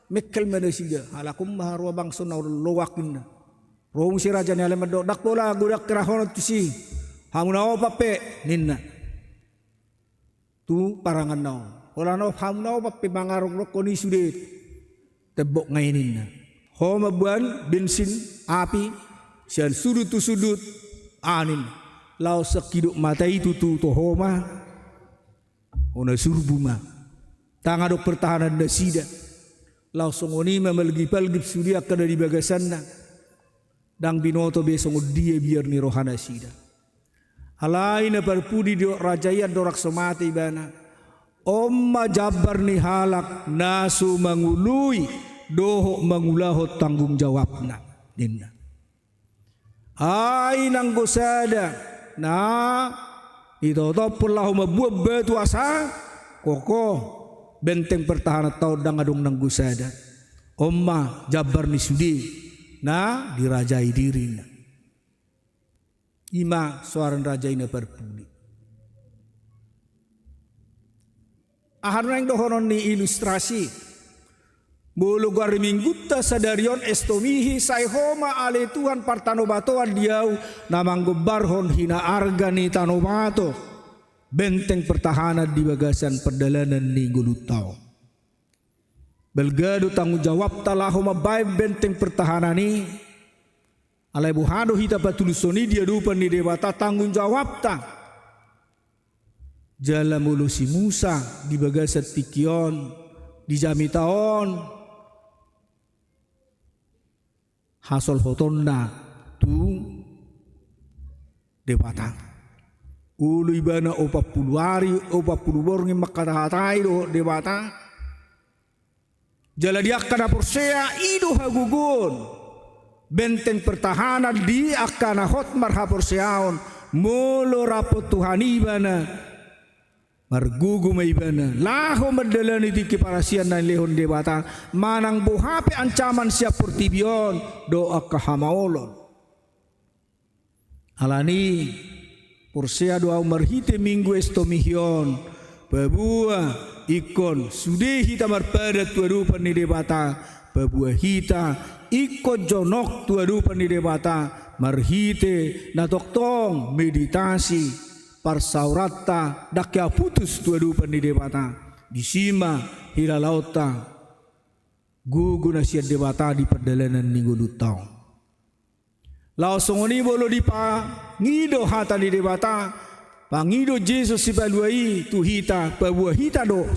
mengkel ma nasida, halak on ma haroa bangso na loak ninna. Ro muse raja ni alai mandok, ndang pola godang herahonon tusi, hamu na opat pe ninna. Tu paranganna on. Holan hamu na opat pe mangarongronghon i sude. Tembok nga i ninna. Ho mamboan bensin api sian sudut tu sudut. Aha ninna. Laos sangkidop mata i tutu toho ma. Hona surbu ma. Ndang adong pertahanan nasida. Laos songon i ma malgipalgip sude angka na di bagasanna. Ndang binoto be songon dia biar ni rohanasida. Alai na parpudi didok raja i andorang so mate ibana, on ma jambar ni halak na so mangoloi dohot mangulahon tanggung jawabna ninna. Ai nanggo sada na nitotophon laho mambuat batu asa kokoh benteng pertahananta on, ndang adong nanggo sada. On ma jambar ni sude na dirajai dirina. I ma soara ni raja i na parpudi. Aha do naeng dohonon ni ilustrasi? Molo goar ni Minggunta sadari on estomihi, sai ho ma ale Tuhan partanobatoan di ahu na manggombarhon hinaarga ni tanobato, benteng pertahanan di bagasan pardalanan ni ngolunta on. Balga do tanggung jawabta laho mambaen benteng pertahanan i. Alai boha do hita patulushon i di adopan ni Debata tanggung jawabta? Jala molo si Musa di bagasan tingki on, di jamita on, hasolhotonna tu Debata. Olo ibana opat pulu ari, opat pulu borngin mangkatahatai dohot Debata. Jala di angka na porsea i do hagogoon, benteng pertahanan di angka na hot marhaporseaon, molo rap Tuhan ibana, margogo ma ibana laho mandalani tingki parasian na nilehon Debata, manang boha pe ancaman sian portibi on dohot angka hamaolon. Alani i, porsea do ahu marhite Minggu Estomihi on, paboa ingkon sude hita marpadan tu adopan ni Debata, paboa hita ingkon jonok tu adopan ni Debata marhite na tongtong meditasi, parsaoranta ndang hea putus tu adopan ni Debata. Disi ma hilalaonta gogo na sian Debata di pardalanan ni ngolunta on. Laos songon i molo dipangido hata ni Debata, pangido Jesus Sipalua i tu hita, paboa hita do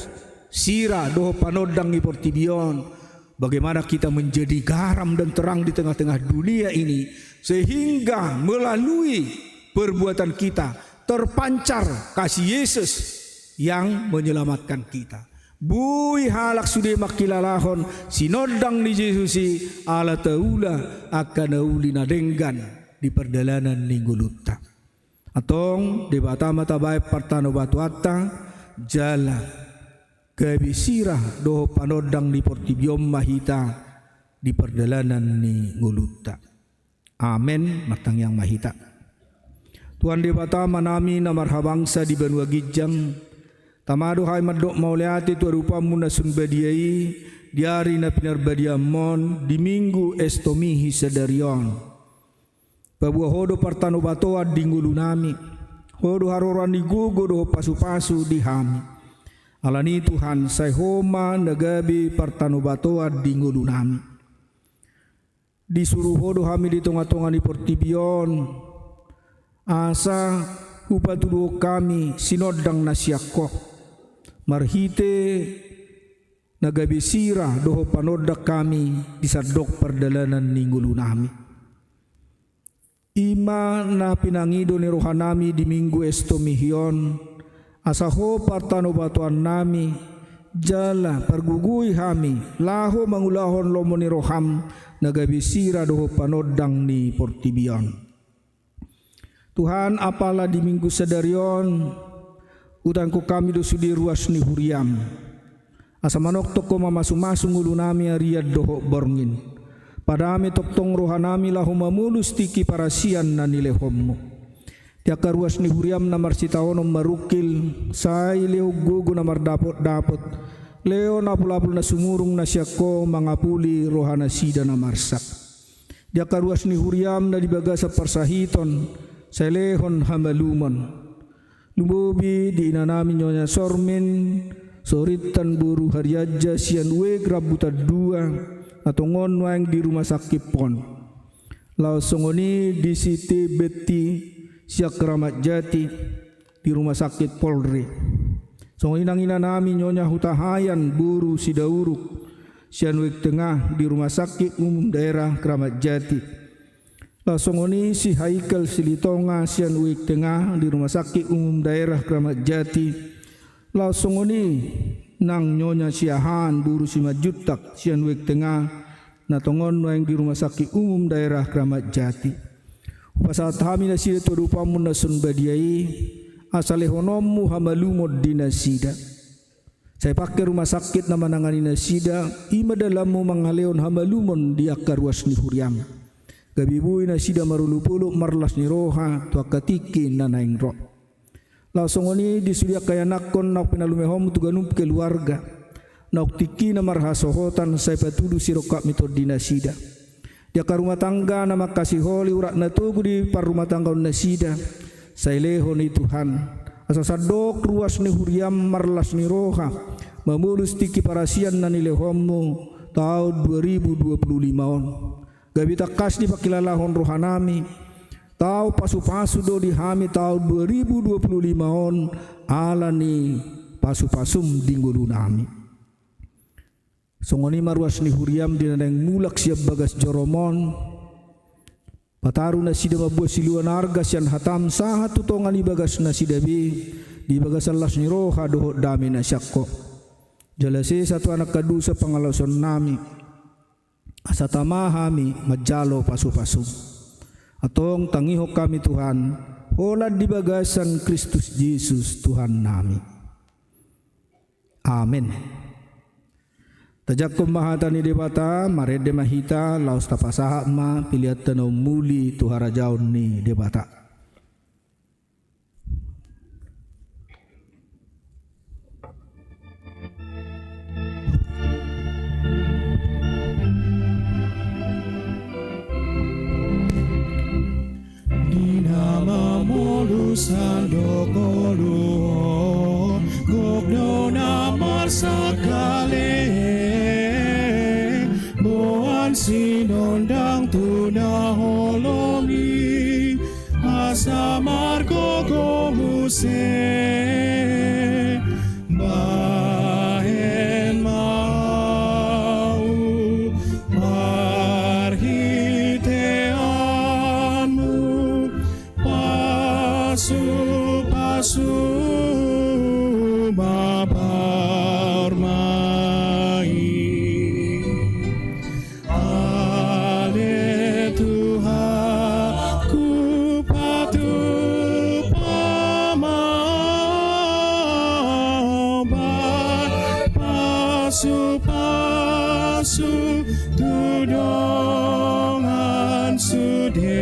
sira dohot panondang ni portibi on. Bagaimana kita menjadi garam dan terang di tengah-tengah dunia ini, sehingga melalui perbuatan kita terpancar kasih Yesus yang menyelamatkan kita. Boi halak sude mangkilalahon sinondang ni Jesus i ala taula angka na uli na denggan di pardalanan ni ngolunta. Antong Debata ma tabaen partanobatoanta, jala gabe sira dohot panondang ni portibi on ma hita di pardalanan ni ngolunta. Amen. Martangiang ma hita. Tuhan Debata Amanami na marhabangsa di banua ginjang, tama do hami mandok mauliate tu adopanMu na sun badia i, di ari na pinarbadiaonMu on, di Minggu Estomihi sadari on. Paboa Ho do partanobatoan di ngolunami, Ho do haroroan ni gogo dohot pasupasu di hami. Alani i Tuhan, sai Ho ma na gabe partanobatoan di ngolunami. Disuru Ho do hami di tongatonga ni portibi on, asa hupatuduhon hami sinondang na sian Ho, marhite na gabe sira dohot panondang hami di sandok pardalanan ni ngolunami. I ma na pinangido ni rohanami di Minggu Estomihi on, asa Ho partanobatoannami, jala pargogoi hami laho mangulahon lomo ni rohaM na gabe sira dohot panondang ni portibi on. Tuhan, apala di Minggu sadari on, hutahonon hami do sude ruas ni huriaM, asa manongtong Ho mamasumasu ngolunami arian dohot borngin. Padame tongtong rohanami laho mamolus tingki parasian na nilehonMu. Di angka ruas ni huriaM na marsitaonon marungkil, sai lehon gogo na mardapotdapot, lehon apulapul na sumurung na sian Ho mangapuli rohanasida na marsak. Di angka ruas ni huriaM na di bagasan parsahiton, sai lehon hamalumon. Lumobi di inanami Nyonya Sormin Sorintan boru Harianja sian U E G Rambutan dua, na tongon nuaeng di rumah sakit pon. Laos songon i di si T Betty sian Kramat Jati di rumah sakit Polri. Songon i nang inanami Nyonya Hutahayan boru Sidauruk sian U E G Tengah di rumah sakit umum daerah Kramat Jati. Laos songon i si Haikal Silitonga sian U E G Tengah di rumah sakit umum daerah Kramat Jati. Laos songon i nang Nyonya Siahaan boru Simanjuntak sian U E G Tengah, na tongon nuaeng di rumah sakit umum daerah Kramat Jati. Hupasahat hami nasida tu adopanmu na son badia i, asa lehononmu hamalumon di nasida. Sai pangke rumah sakit na manangani nasida, i ma dalanmu mangalehon hamalumon di angka ruas ni huriam. Gabe boi nasida marolopolop marlas ni roha tu angka tingki na naeng ro. Laos songon i di sude angka ianakhon naung pinalumehonmu tu ganup keluarga, naung tingkina marhasohotan, sai patudu sirongkapmi tondi nasida. Di angka rumah tangga na mangkasiholi urat na togu di parrumahtanggaon nasida, sai lehon i Tuhan, asa sandok ruas ni huriam marlas ni roha, mamolus tingki parasian na nilehonmu taon dua ribu dua puluh lima on. Gabe tangkas dipangkilalahon rohanami, tau pasupasu do di hami taon dua ribu dua puluh lima on, ala ni pasupasum di ngolunami. Songon i ma ruas ni huriam di na naeng mulak sian bagas jorom on, pataru nasida mamboan silua na arga sian hatam sahat tu tonga ni bagas nasida be, di bagasan las ni roha dohot dame na sian Ho. Jala sesa tu anak hadusa pangalaosonnami, asa tama hami manjalo pasupasum. Antong tangihon hami Tuhan, holan di bagasan Kristus Jesus Tuhannami. Amen. Tajangkon ma hata ni Debata, marende ma hita, laos tapasahat ma peleanta na ummuli tu harajaon ni Debata. Di na mamolus sandok ngolu, gok do na marsangkali, boan sinondang tu na holong i, asa margogo muse. Bahen ma ahu marhiteanmu, pasupasu ma barmain. Ale Tuhanku, patupa ma, bahen pasupasu tu dongan sude.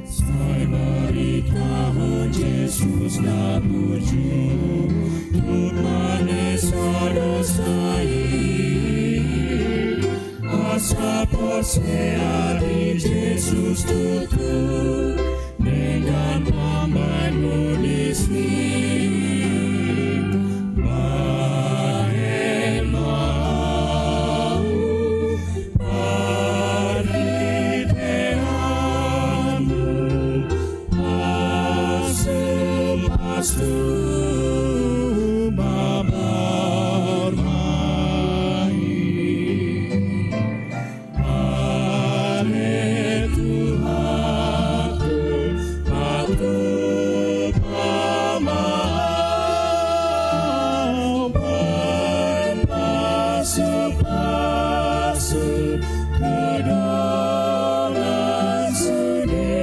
Sai baritahon Jesus na bujur tu hamadean dosa i, asa porsea di Jesus tutu denggan pambahenmu disi. Bahen ma ahu marhiteanmu, pasupasu ma barmain. Ale Tuhanku, patupa ma, bahen pasupasu tu dongan sude.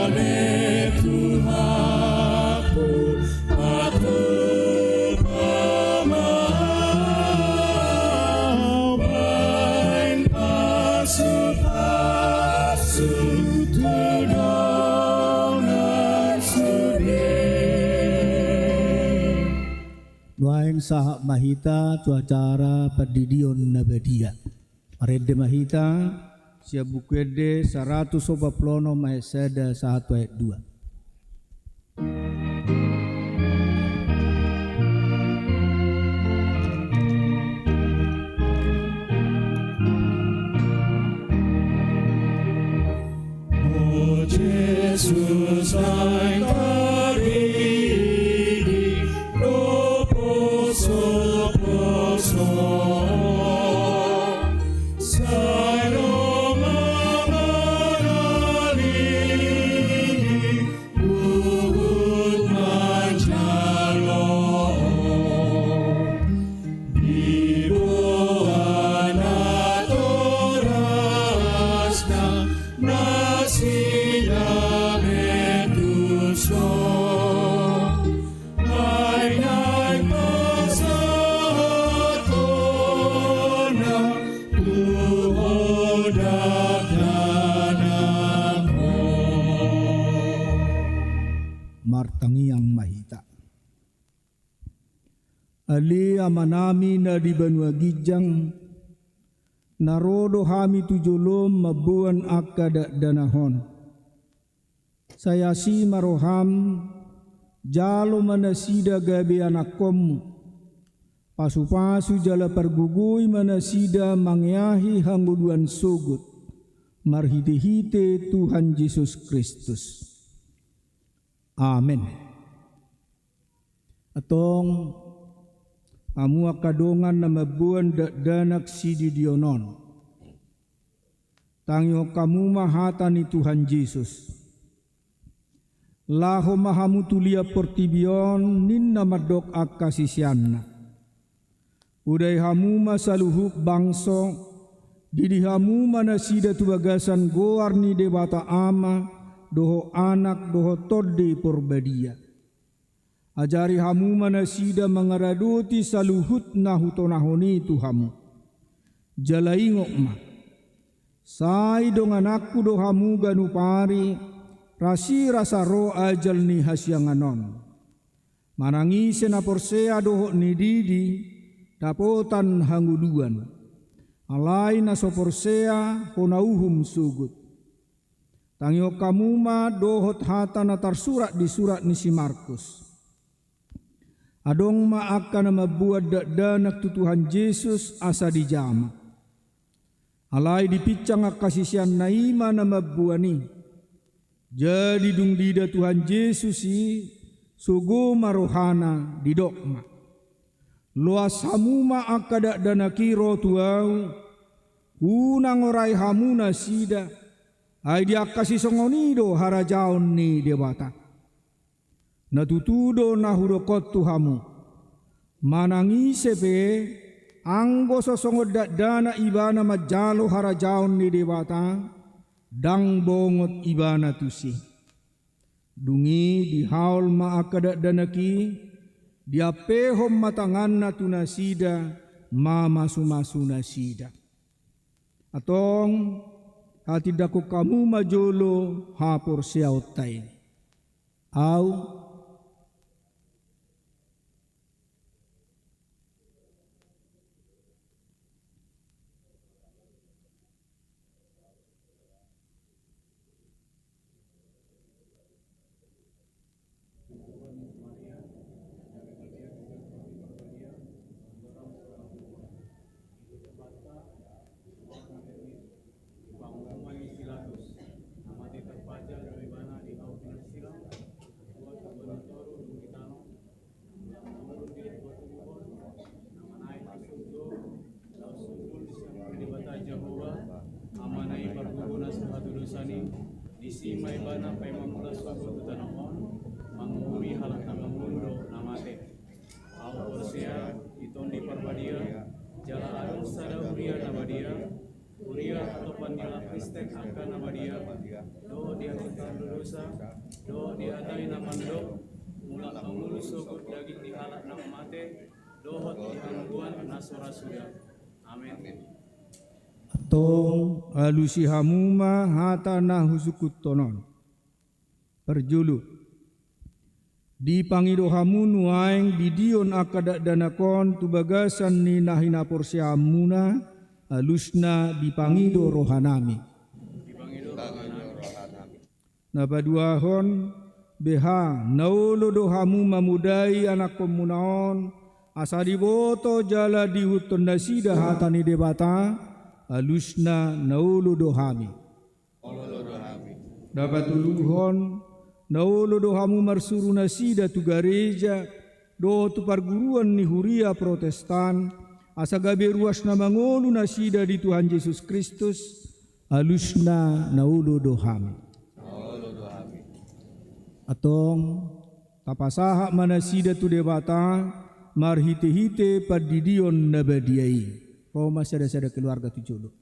Ale Tuhanku, patupa ma au baen pasupasu tu dongan sude. Nuaeng sahat ma hita tu acara pandidion na badia. Marende ma hita sian Buku Ende saratus opat pulu onom ayat sada sahat tu ayat dua. O Jesus, naeng taridi do posoposo, sai do mangalili huhut manjalo. Diboan natorasna nasida be tu so. Ai naeng pasahathonna tu Ho dakdanak Ho. Martangiang ma hita. Ale Amanami na di banua ginjang, na ro do hami tu jolom mamboan angka dakdanak on. Sai asi ma roham, jalo ma nasida gabe anakkonmu. Pasupasu jala pargogoi ma nasida mangeahi hangoluan sogot, marhitehite Tuhan Jesus Kristus. Amen. Antong, hamu angka dongan na mamboan dakdanak sididion on, tangihon hamu ma hata ni Tuhan Jesus. Laho ma hamu tu liat portibi on, ninna mandok angka siseanna. Udahi hamu ma saluhut bangso, didi hamu ma nasida tu bagasan goar ni Debata Ama, dohot Anak, dohot Tondi Porbadia. Ajari hamu ma nasida mangaradoti saluhut na hutonahon i tu hamu. Jala ingot ma, sai dongananku do hamu ganup ari, rasirasa ro ajal ni hasiangan on. Manang ise na porsea dohot na didi, dapotan hangoluan. Alai na so porsea, hona uhum sogot. Tangihon hamu ma dohot hata na tarsurat di surat ni si Markus. Adong ma angka na mamboan dakdanak tu Tuhan Jesus asa dijama. Alai dipinsang angka siseanna i ma na mamboan i. Jadi dung diida Tuhan Jesus i, sogo ma rohana, didok ma: Loas hamu ma angka dakdanak i ro tu Ahu, unang orai hamu nasida, ai di angka sisongon i do harajaon ni Debata. Na tutu do na hudok on tu hamu: Manang ise pe, anggo so songon dakdanak ibana manjalo harajaon ni Debata, ndang bongot ibana tusi. Dung i dihaol ma angka dakdanak i, diampehon ma tanganna tu nasida, mamasumasu nasida. Antong, hatindangkon hamu ma jolo haporseaonta i. Au. Disi ma ibana paima mula sogot tu tano on, manguhumi halak na mangolu dohot na mate. Ahu porsea di Tondi Parbadia, jala adong sada huria na badia, huria hatopan ni halak Kristen angka na badia, dohot di hatindaon dosa, dohot di hata ni na mandok, mulak mangolu sogot daging ni halak na mate, dohot di hangoluan na so ra suda. Amen. Antong, alusi hamu ma hata na husungkunhon on. Parjolo. Dipangido hamu nuaeng didion angka dakdanak on tu bagasan ni na hinaporseaonmuna, alusna dipangido rohanami. Na paduahon, beha, na olo do hamu mamodai anakkonmuna on, asa diboto jala diihuthon nasida hata ni Debata, alusna na olo do hami. Na patoluhon, na olo do hamu marsuru nasida tu gareja, dohot tu parguruan ni huria Protestan, asa gabe ruas na mangolu nasida di Tuhan Jesus Kristus, alusna na olo do hami. Antong, tapasahat ma nasida tu Debata, marhitehite pandidion na badia i. Ro ma sada-sada keluarga tu jolo.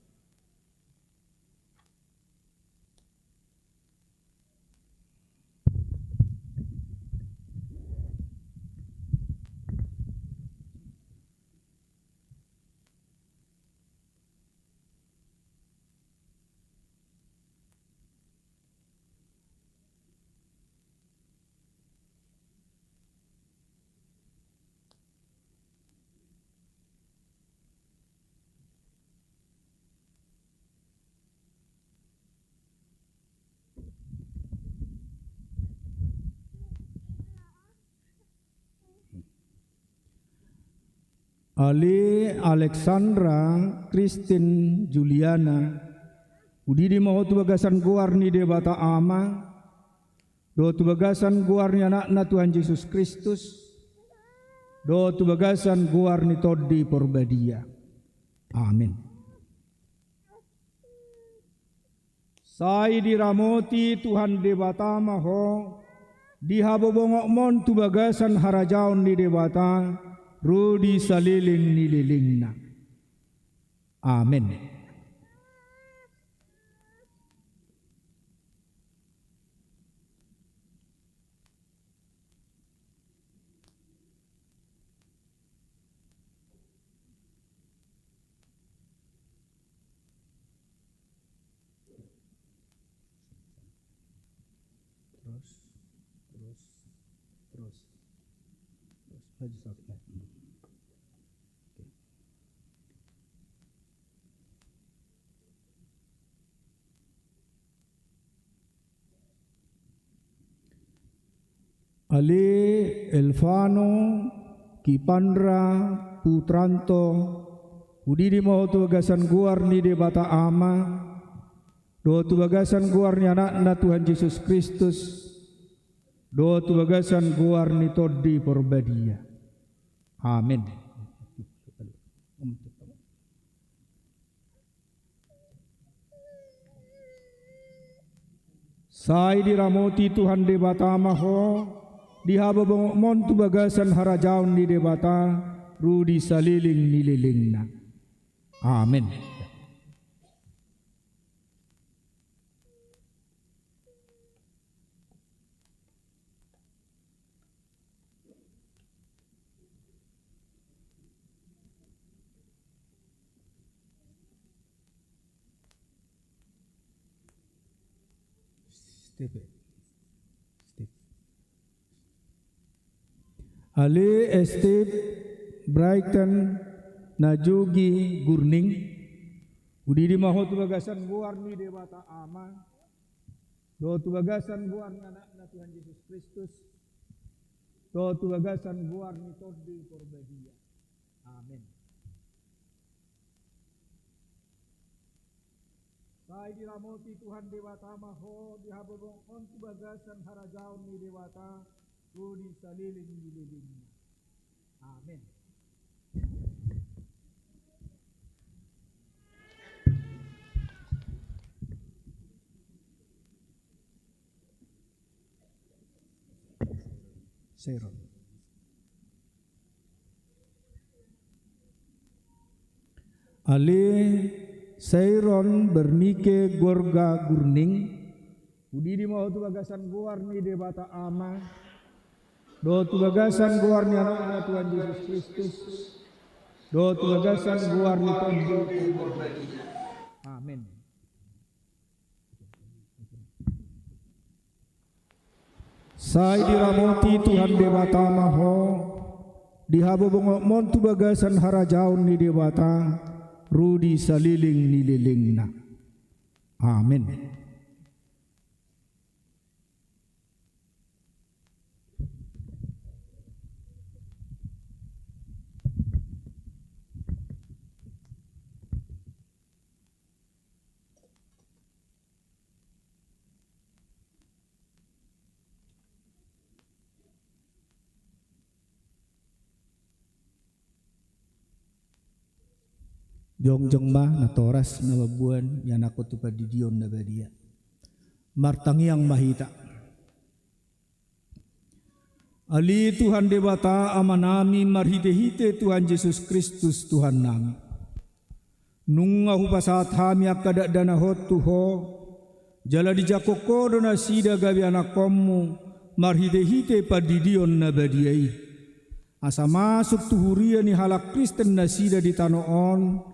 Ale Alexandra Christine Juliana, hudidi ma ho tu bagasan goar ni Debata Ama, dohot tu bagasan goar ni Anakna Tuhan Jesus Kristus, dohot tu bagasan goar ni Tondi Parbadia. Amen. Sai diramoti Tuhan Debata ma ho, dihabobongokmon tu bagasan harajaon ni Debata, ro di saleleng ni lelengna. Amen. Terus, terus, terus. Terus, maju satu, maju. Oke. Ale Elvano Kipandra Putranto, hudidi ma ho tu bagasan goar ni Debata Ama, dohot tu bagasan goar ni Anakna Tuhan Jesus Kristus, dohot tu bagasan goar ni Tondi Parbadia. Amen. Sai diramoti Tuhan Debata ma ho, dihabobongokmon tu bagasan harajaon ni Debata, ro di saleleng ni lelengna. Amen. Step. Step. Ale Step Brighton Najogi Gurning, udidi ma ho tu bagasan goar ni Debata Ama, dohot tu bagasan goar ni Anakna Tuhan Jesus Kristus, dohot tu bagasan goar ni Tondi Porbadia. Amen. Sai diramoti Tuhan Debata ma ho di haboboangon tu bagasan harajaon ni Debata, ro di saleleng ni lelengna. Amen. Sero. Ale Sairon Bernike Gorga Gurning, udidi ma ho tu bagasan goar ni Debata Ama, dohot tu bagasan goar ni Anakna Tuhan Jesus Kristus, dohot tu bagasan goar ni Tondi. Amen. Sai diramoti Tuhan Debata ma ho di haboboangonmon tu bagasan harajaon ni Debata, ro di saleleng ni lelengna. Amen. Jongjong ma natoras na mamboan ianakhon tu pandidion na badia. Martangiang ma hita. Ale Tuhan Debata Amanami marhitehite Tuhan Jesus Kristus Tuhannami. Nunga hupasahat hami angka dakdanahon tu Ho, jala dijangkon Ho do nasida gabe anakhonMu marhitehite pandidion na badia i. Asa masuk tu huria ni halak Kristen nasida di tano on,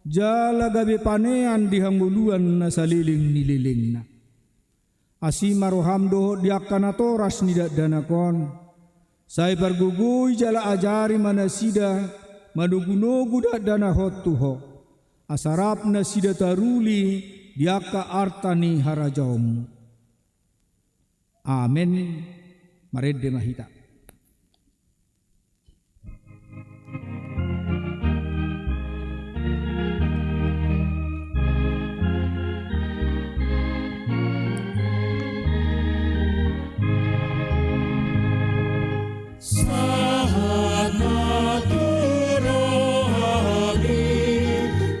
jala gabe panean di hangoluan na saleleng ni lelengna. Asi ma rohaM dohot di angka natoras ni dakdanak on. Sai pargogoi jala ajari ma nasida manogunogu dakdanak on tu Ho. Asa rap nasida taruli di angka arta ni harajaonMu. Amen. Marende ma hita. Sahat ma tu rohami,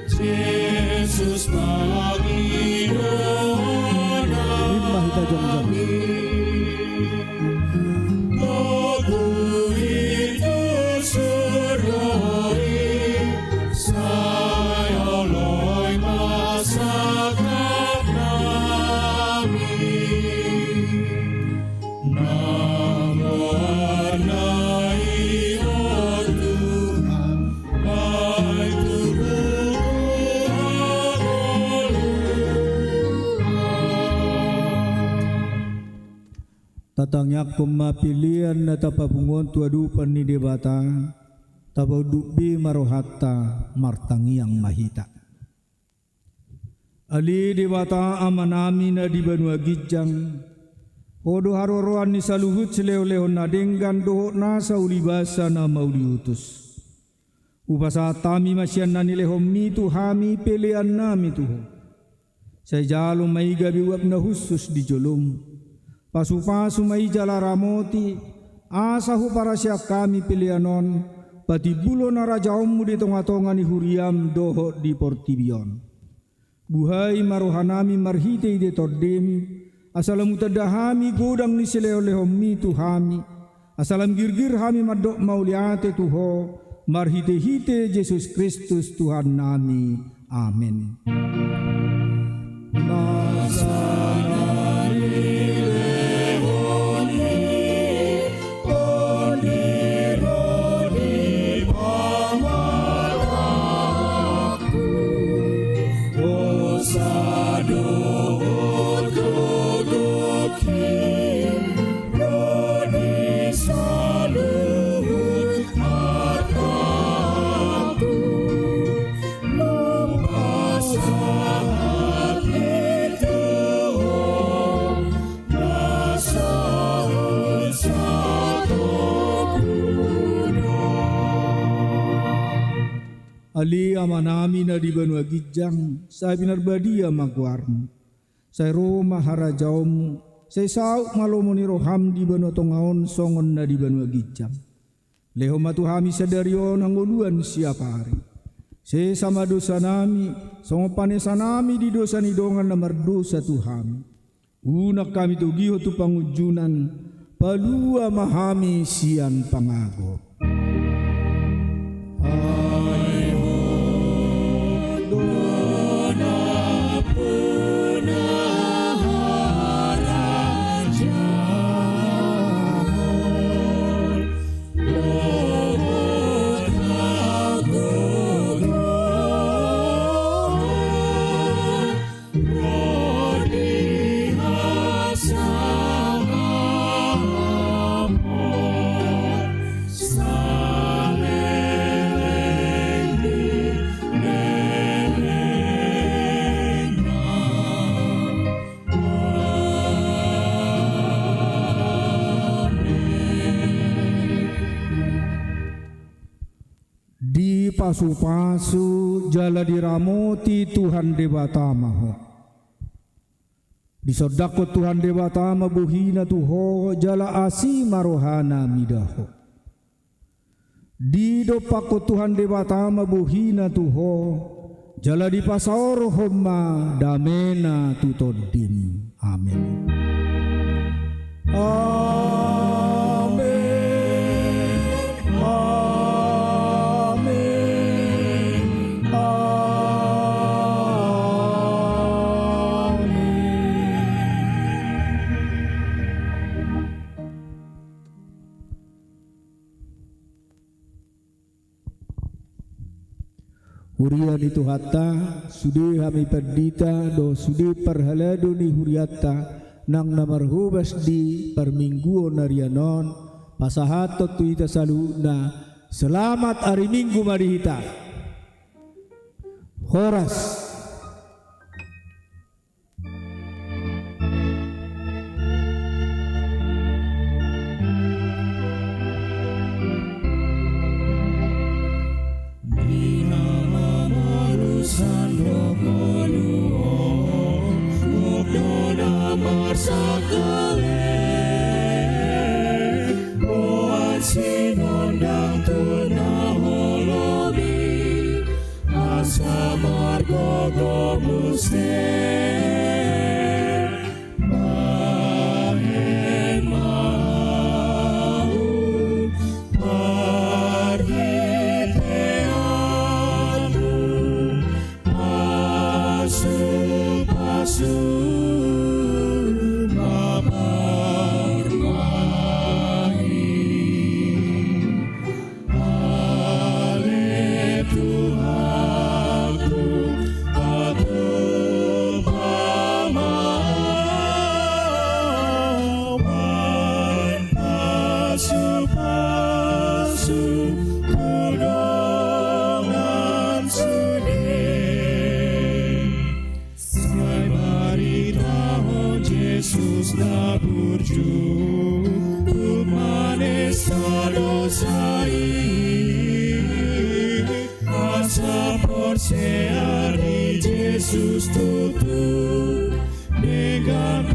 Jesus pangidoan nami. Ima hita jongjong. Togu i tu surgo i, sai oloi ma sangkap nami. Naung goarna i, o Tuhan, bahen tubuhku hangoluan. Tatangiangkon ma pelean na tapapungu on tu adopan ni Debata, tapaunduk be ma rohanta, martangiang ma hita. Ale Debata Amanami na di banua ginjang, Ho do haroroan ni saluhut silehonlehon na denggan dohot nasa ulibasa na mauliutus. Hupasahat hami ma sian na nilehonMi tu hami peleannami tu Ho. Sai jalo ma i gabe uap na hushus di joloM. Pasupasu ma i jala ramoti, asa huparasian hami pelean on, patimbulhon harajaonMu di tongatonga ni huriaM dohot di portibi on. Buhai ma rohanami marhitehite TondiM, asa lam hutanda hami godang ni silehonlehonMi tu hami, asa lam girgir hami mandok mauliate tu Ho, marhitehite Jesus Kristus Tuhannami. Amen. Nasa na nilehon i, Tondi ro di pamatangku, dosa dohot gogo Ale Amanami na di banua ginjang, sai pinarbadia ma goarMu. Sai ro ma harajaonMu, sai saut ma lomo ni rohaM di banua tonga on songon na di banua ginjang. Lehon ma tu hami sadari on hangoluan siapari. Sesa ma dosanami, songon panesanami di dosa ni dongan na mardosa tu hami. Unang hami togihon tu pangunjunan, palua ma hami sian pangago. Dipasupasu jala diramoti Tuhan Debata ma ho. Disondangkon Tuhan Debata ma bohiNa tu ho jala asi ma rohaNa mida ho. Didompakkon Tuhan Debata ma bohiNa tu ho, jala dipasaorhon ma dameNa tu tondim. Amen. Amen. Amen. Amen. Huria ni Tuhanta, sude hami pandita dohot sude parhalado ni hurianta nang na marhobas di parmingguon arian on, pasahathon tu hita saluhutna, selamat ari Minggu ma di hita. Horas. Di na mamolus sandok ngolu on, gok do na marsangkal e, boan sinondang tu na holomi. Asa margogo muse, bahen ma ahu parhiteanmu, pasupasu ma parmain. Ale Tuhanku, patupa ma ahu, bahen pasupasu tu dongan sude. Sai baritahon Jesus na burju, tuk manesa dosa i. Asa porsea di Jesus tutu, denggan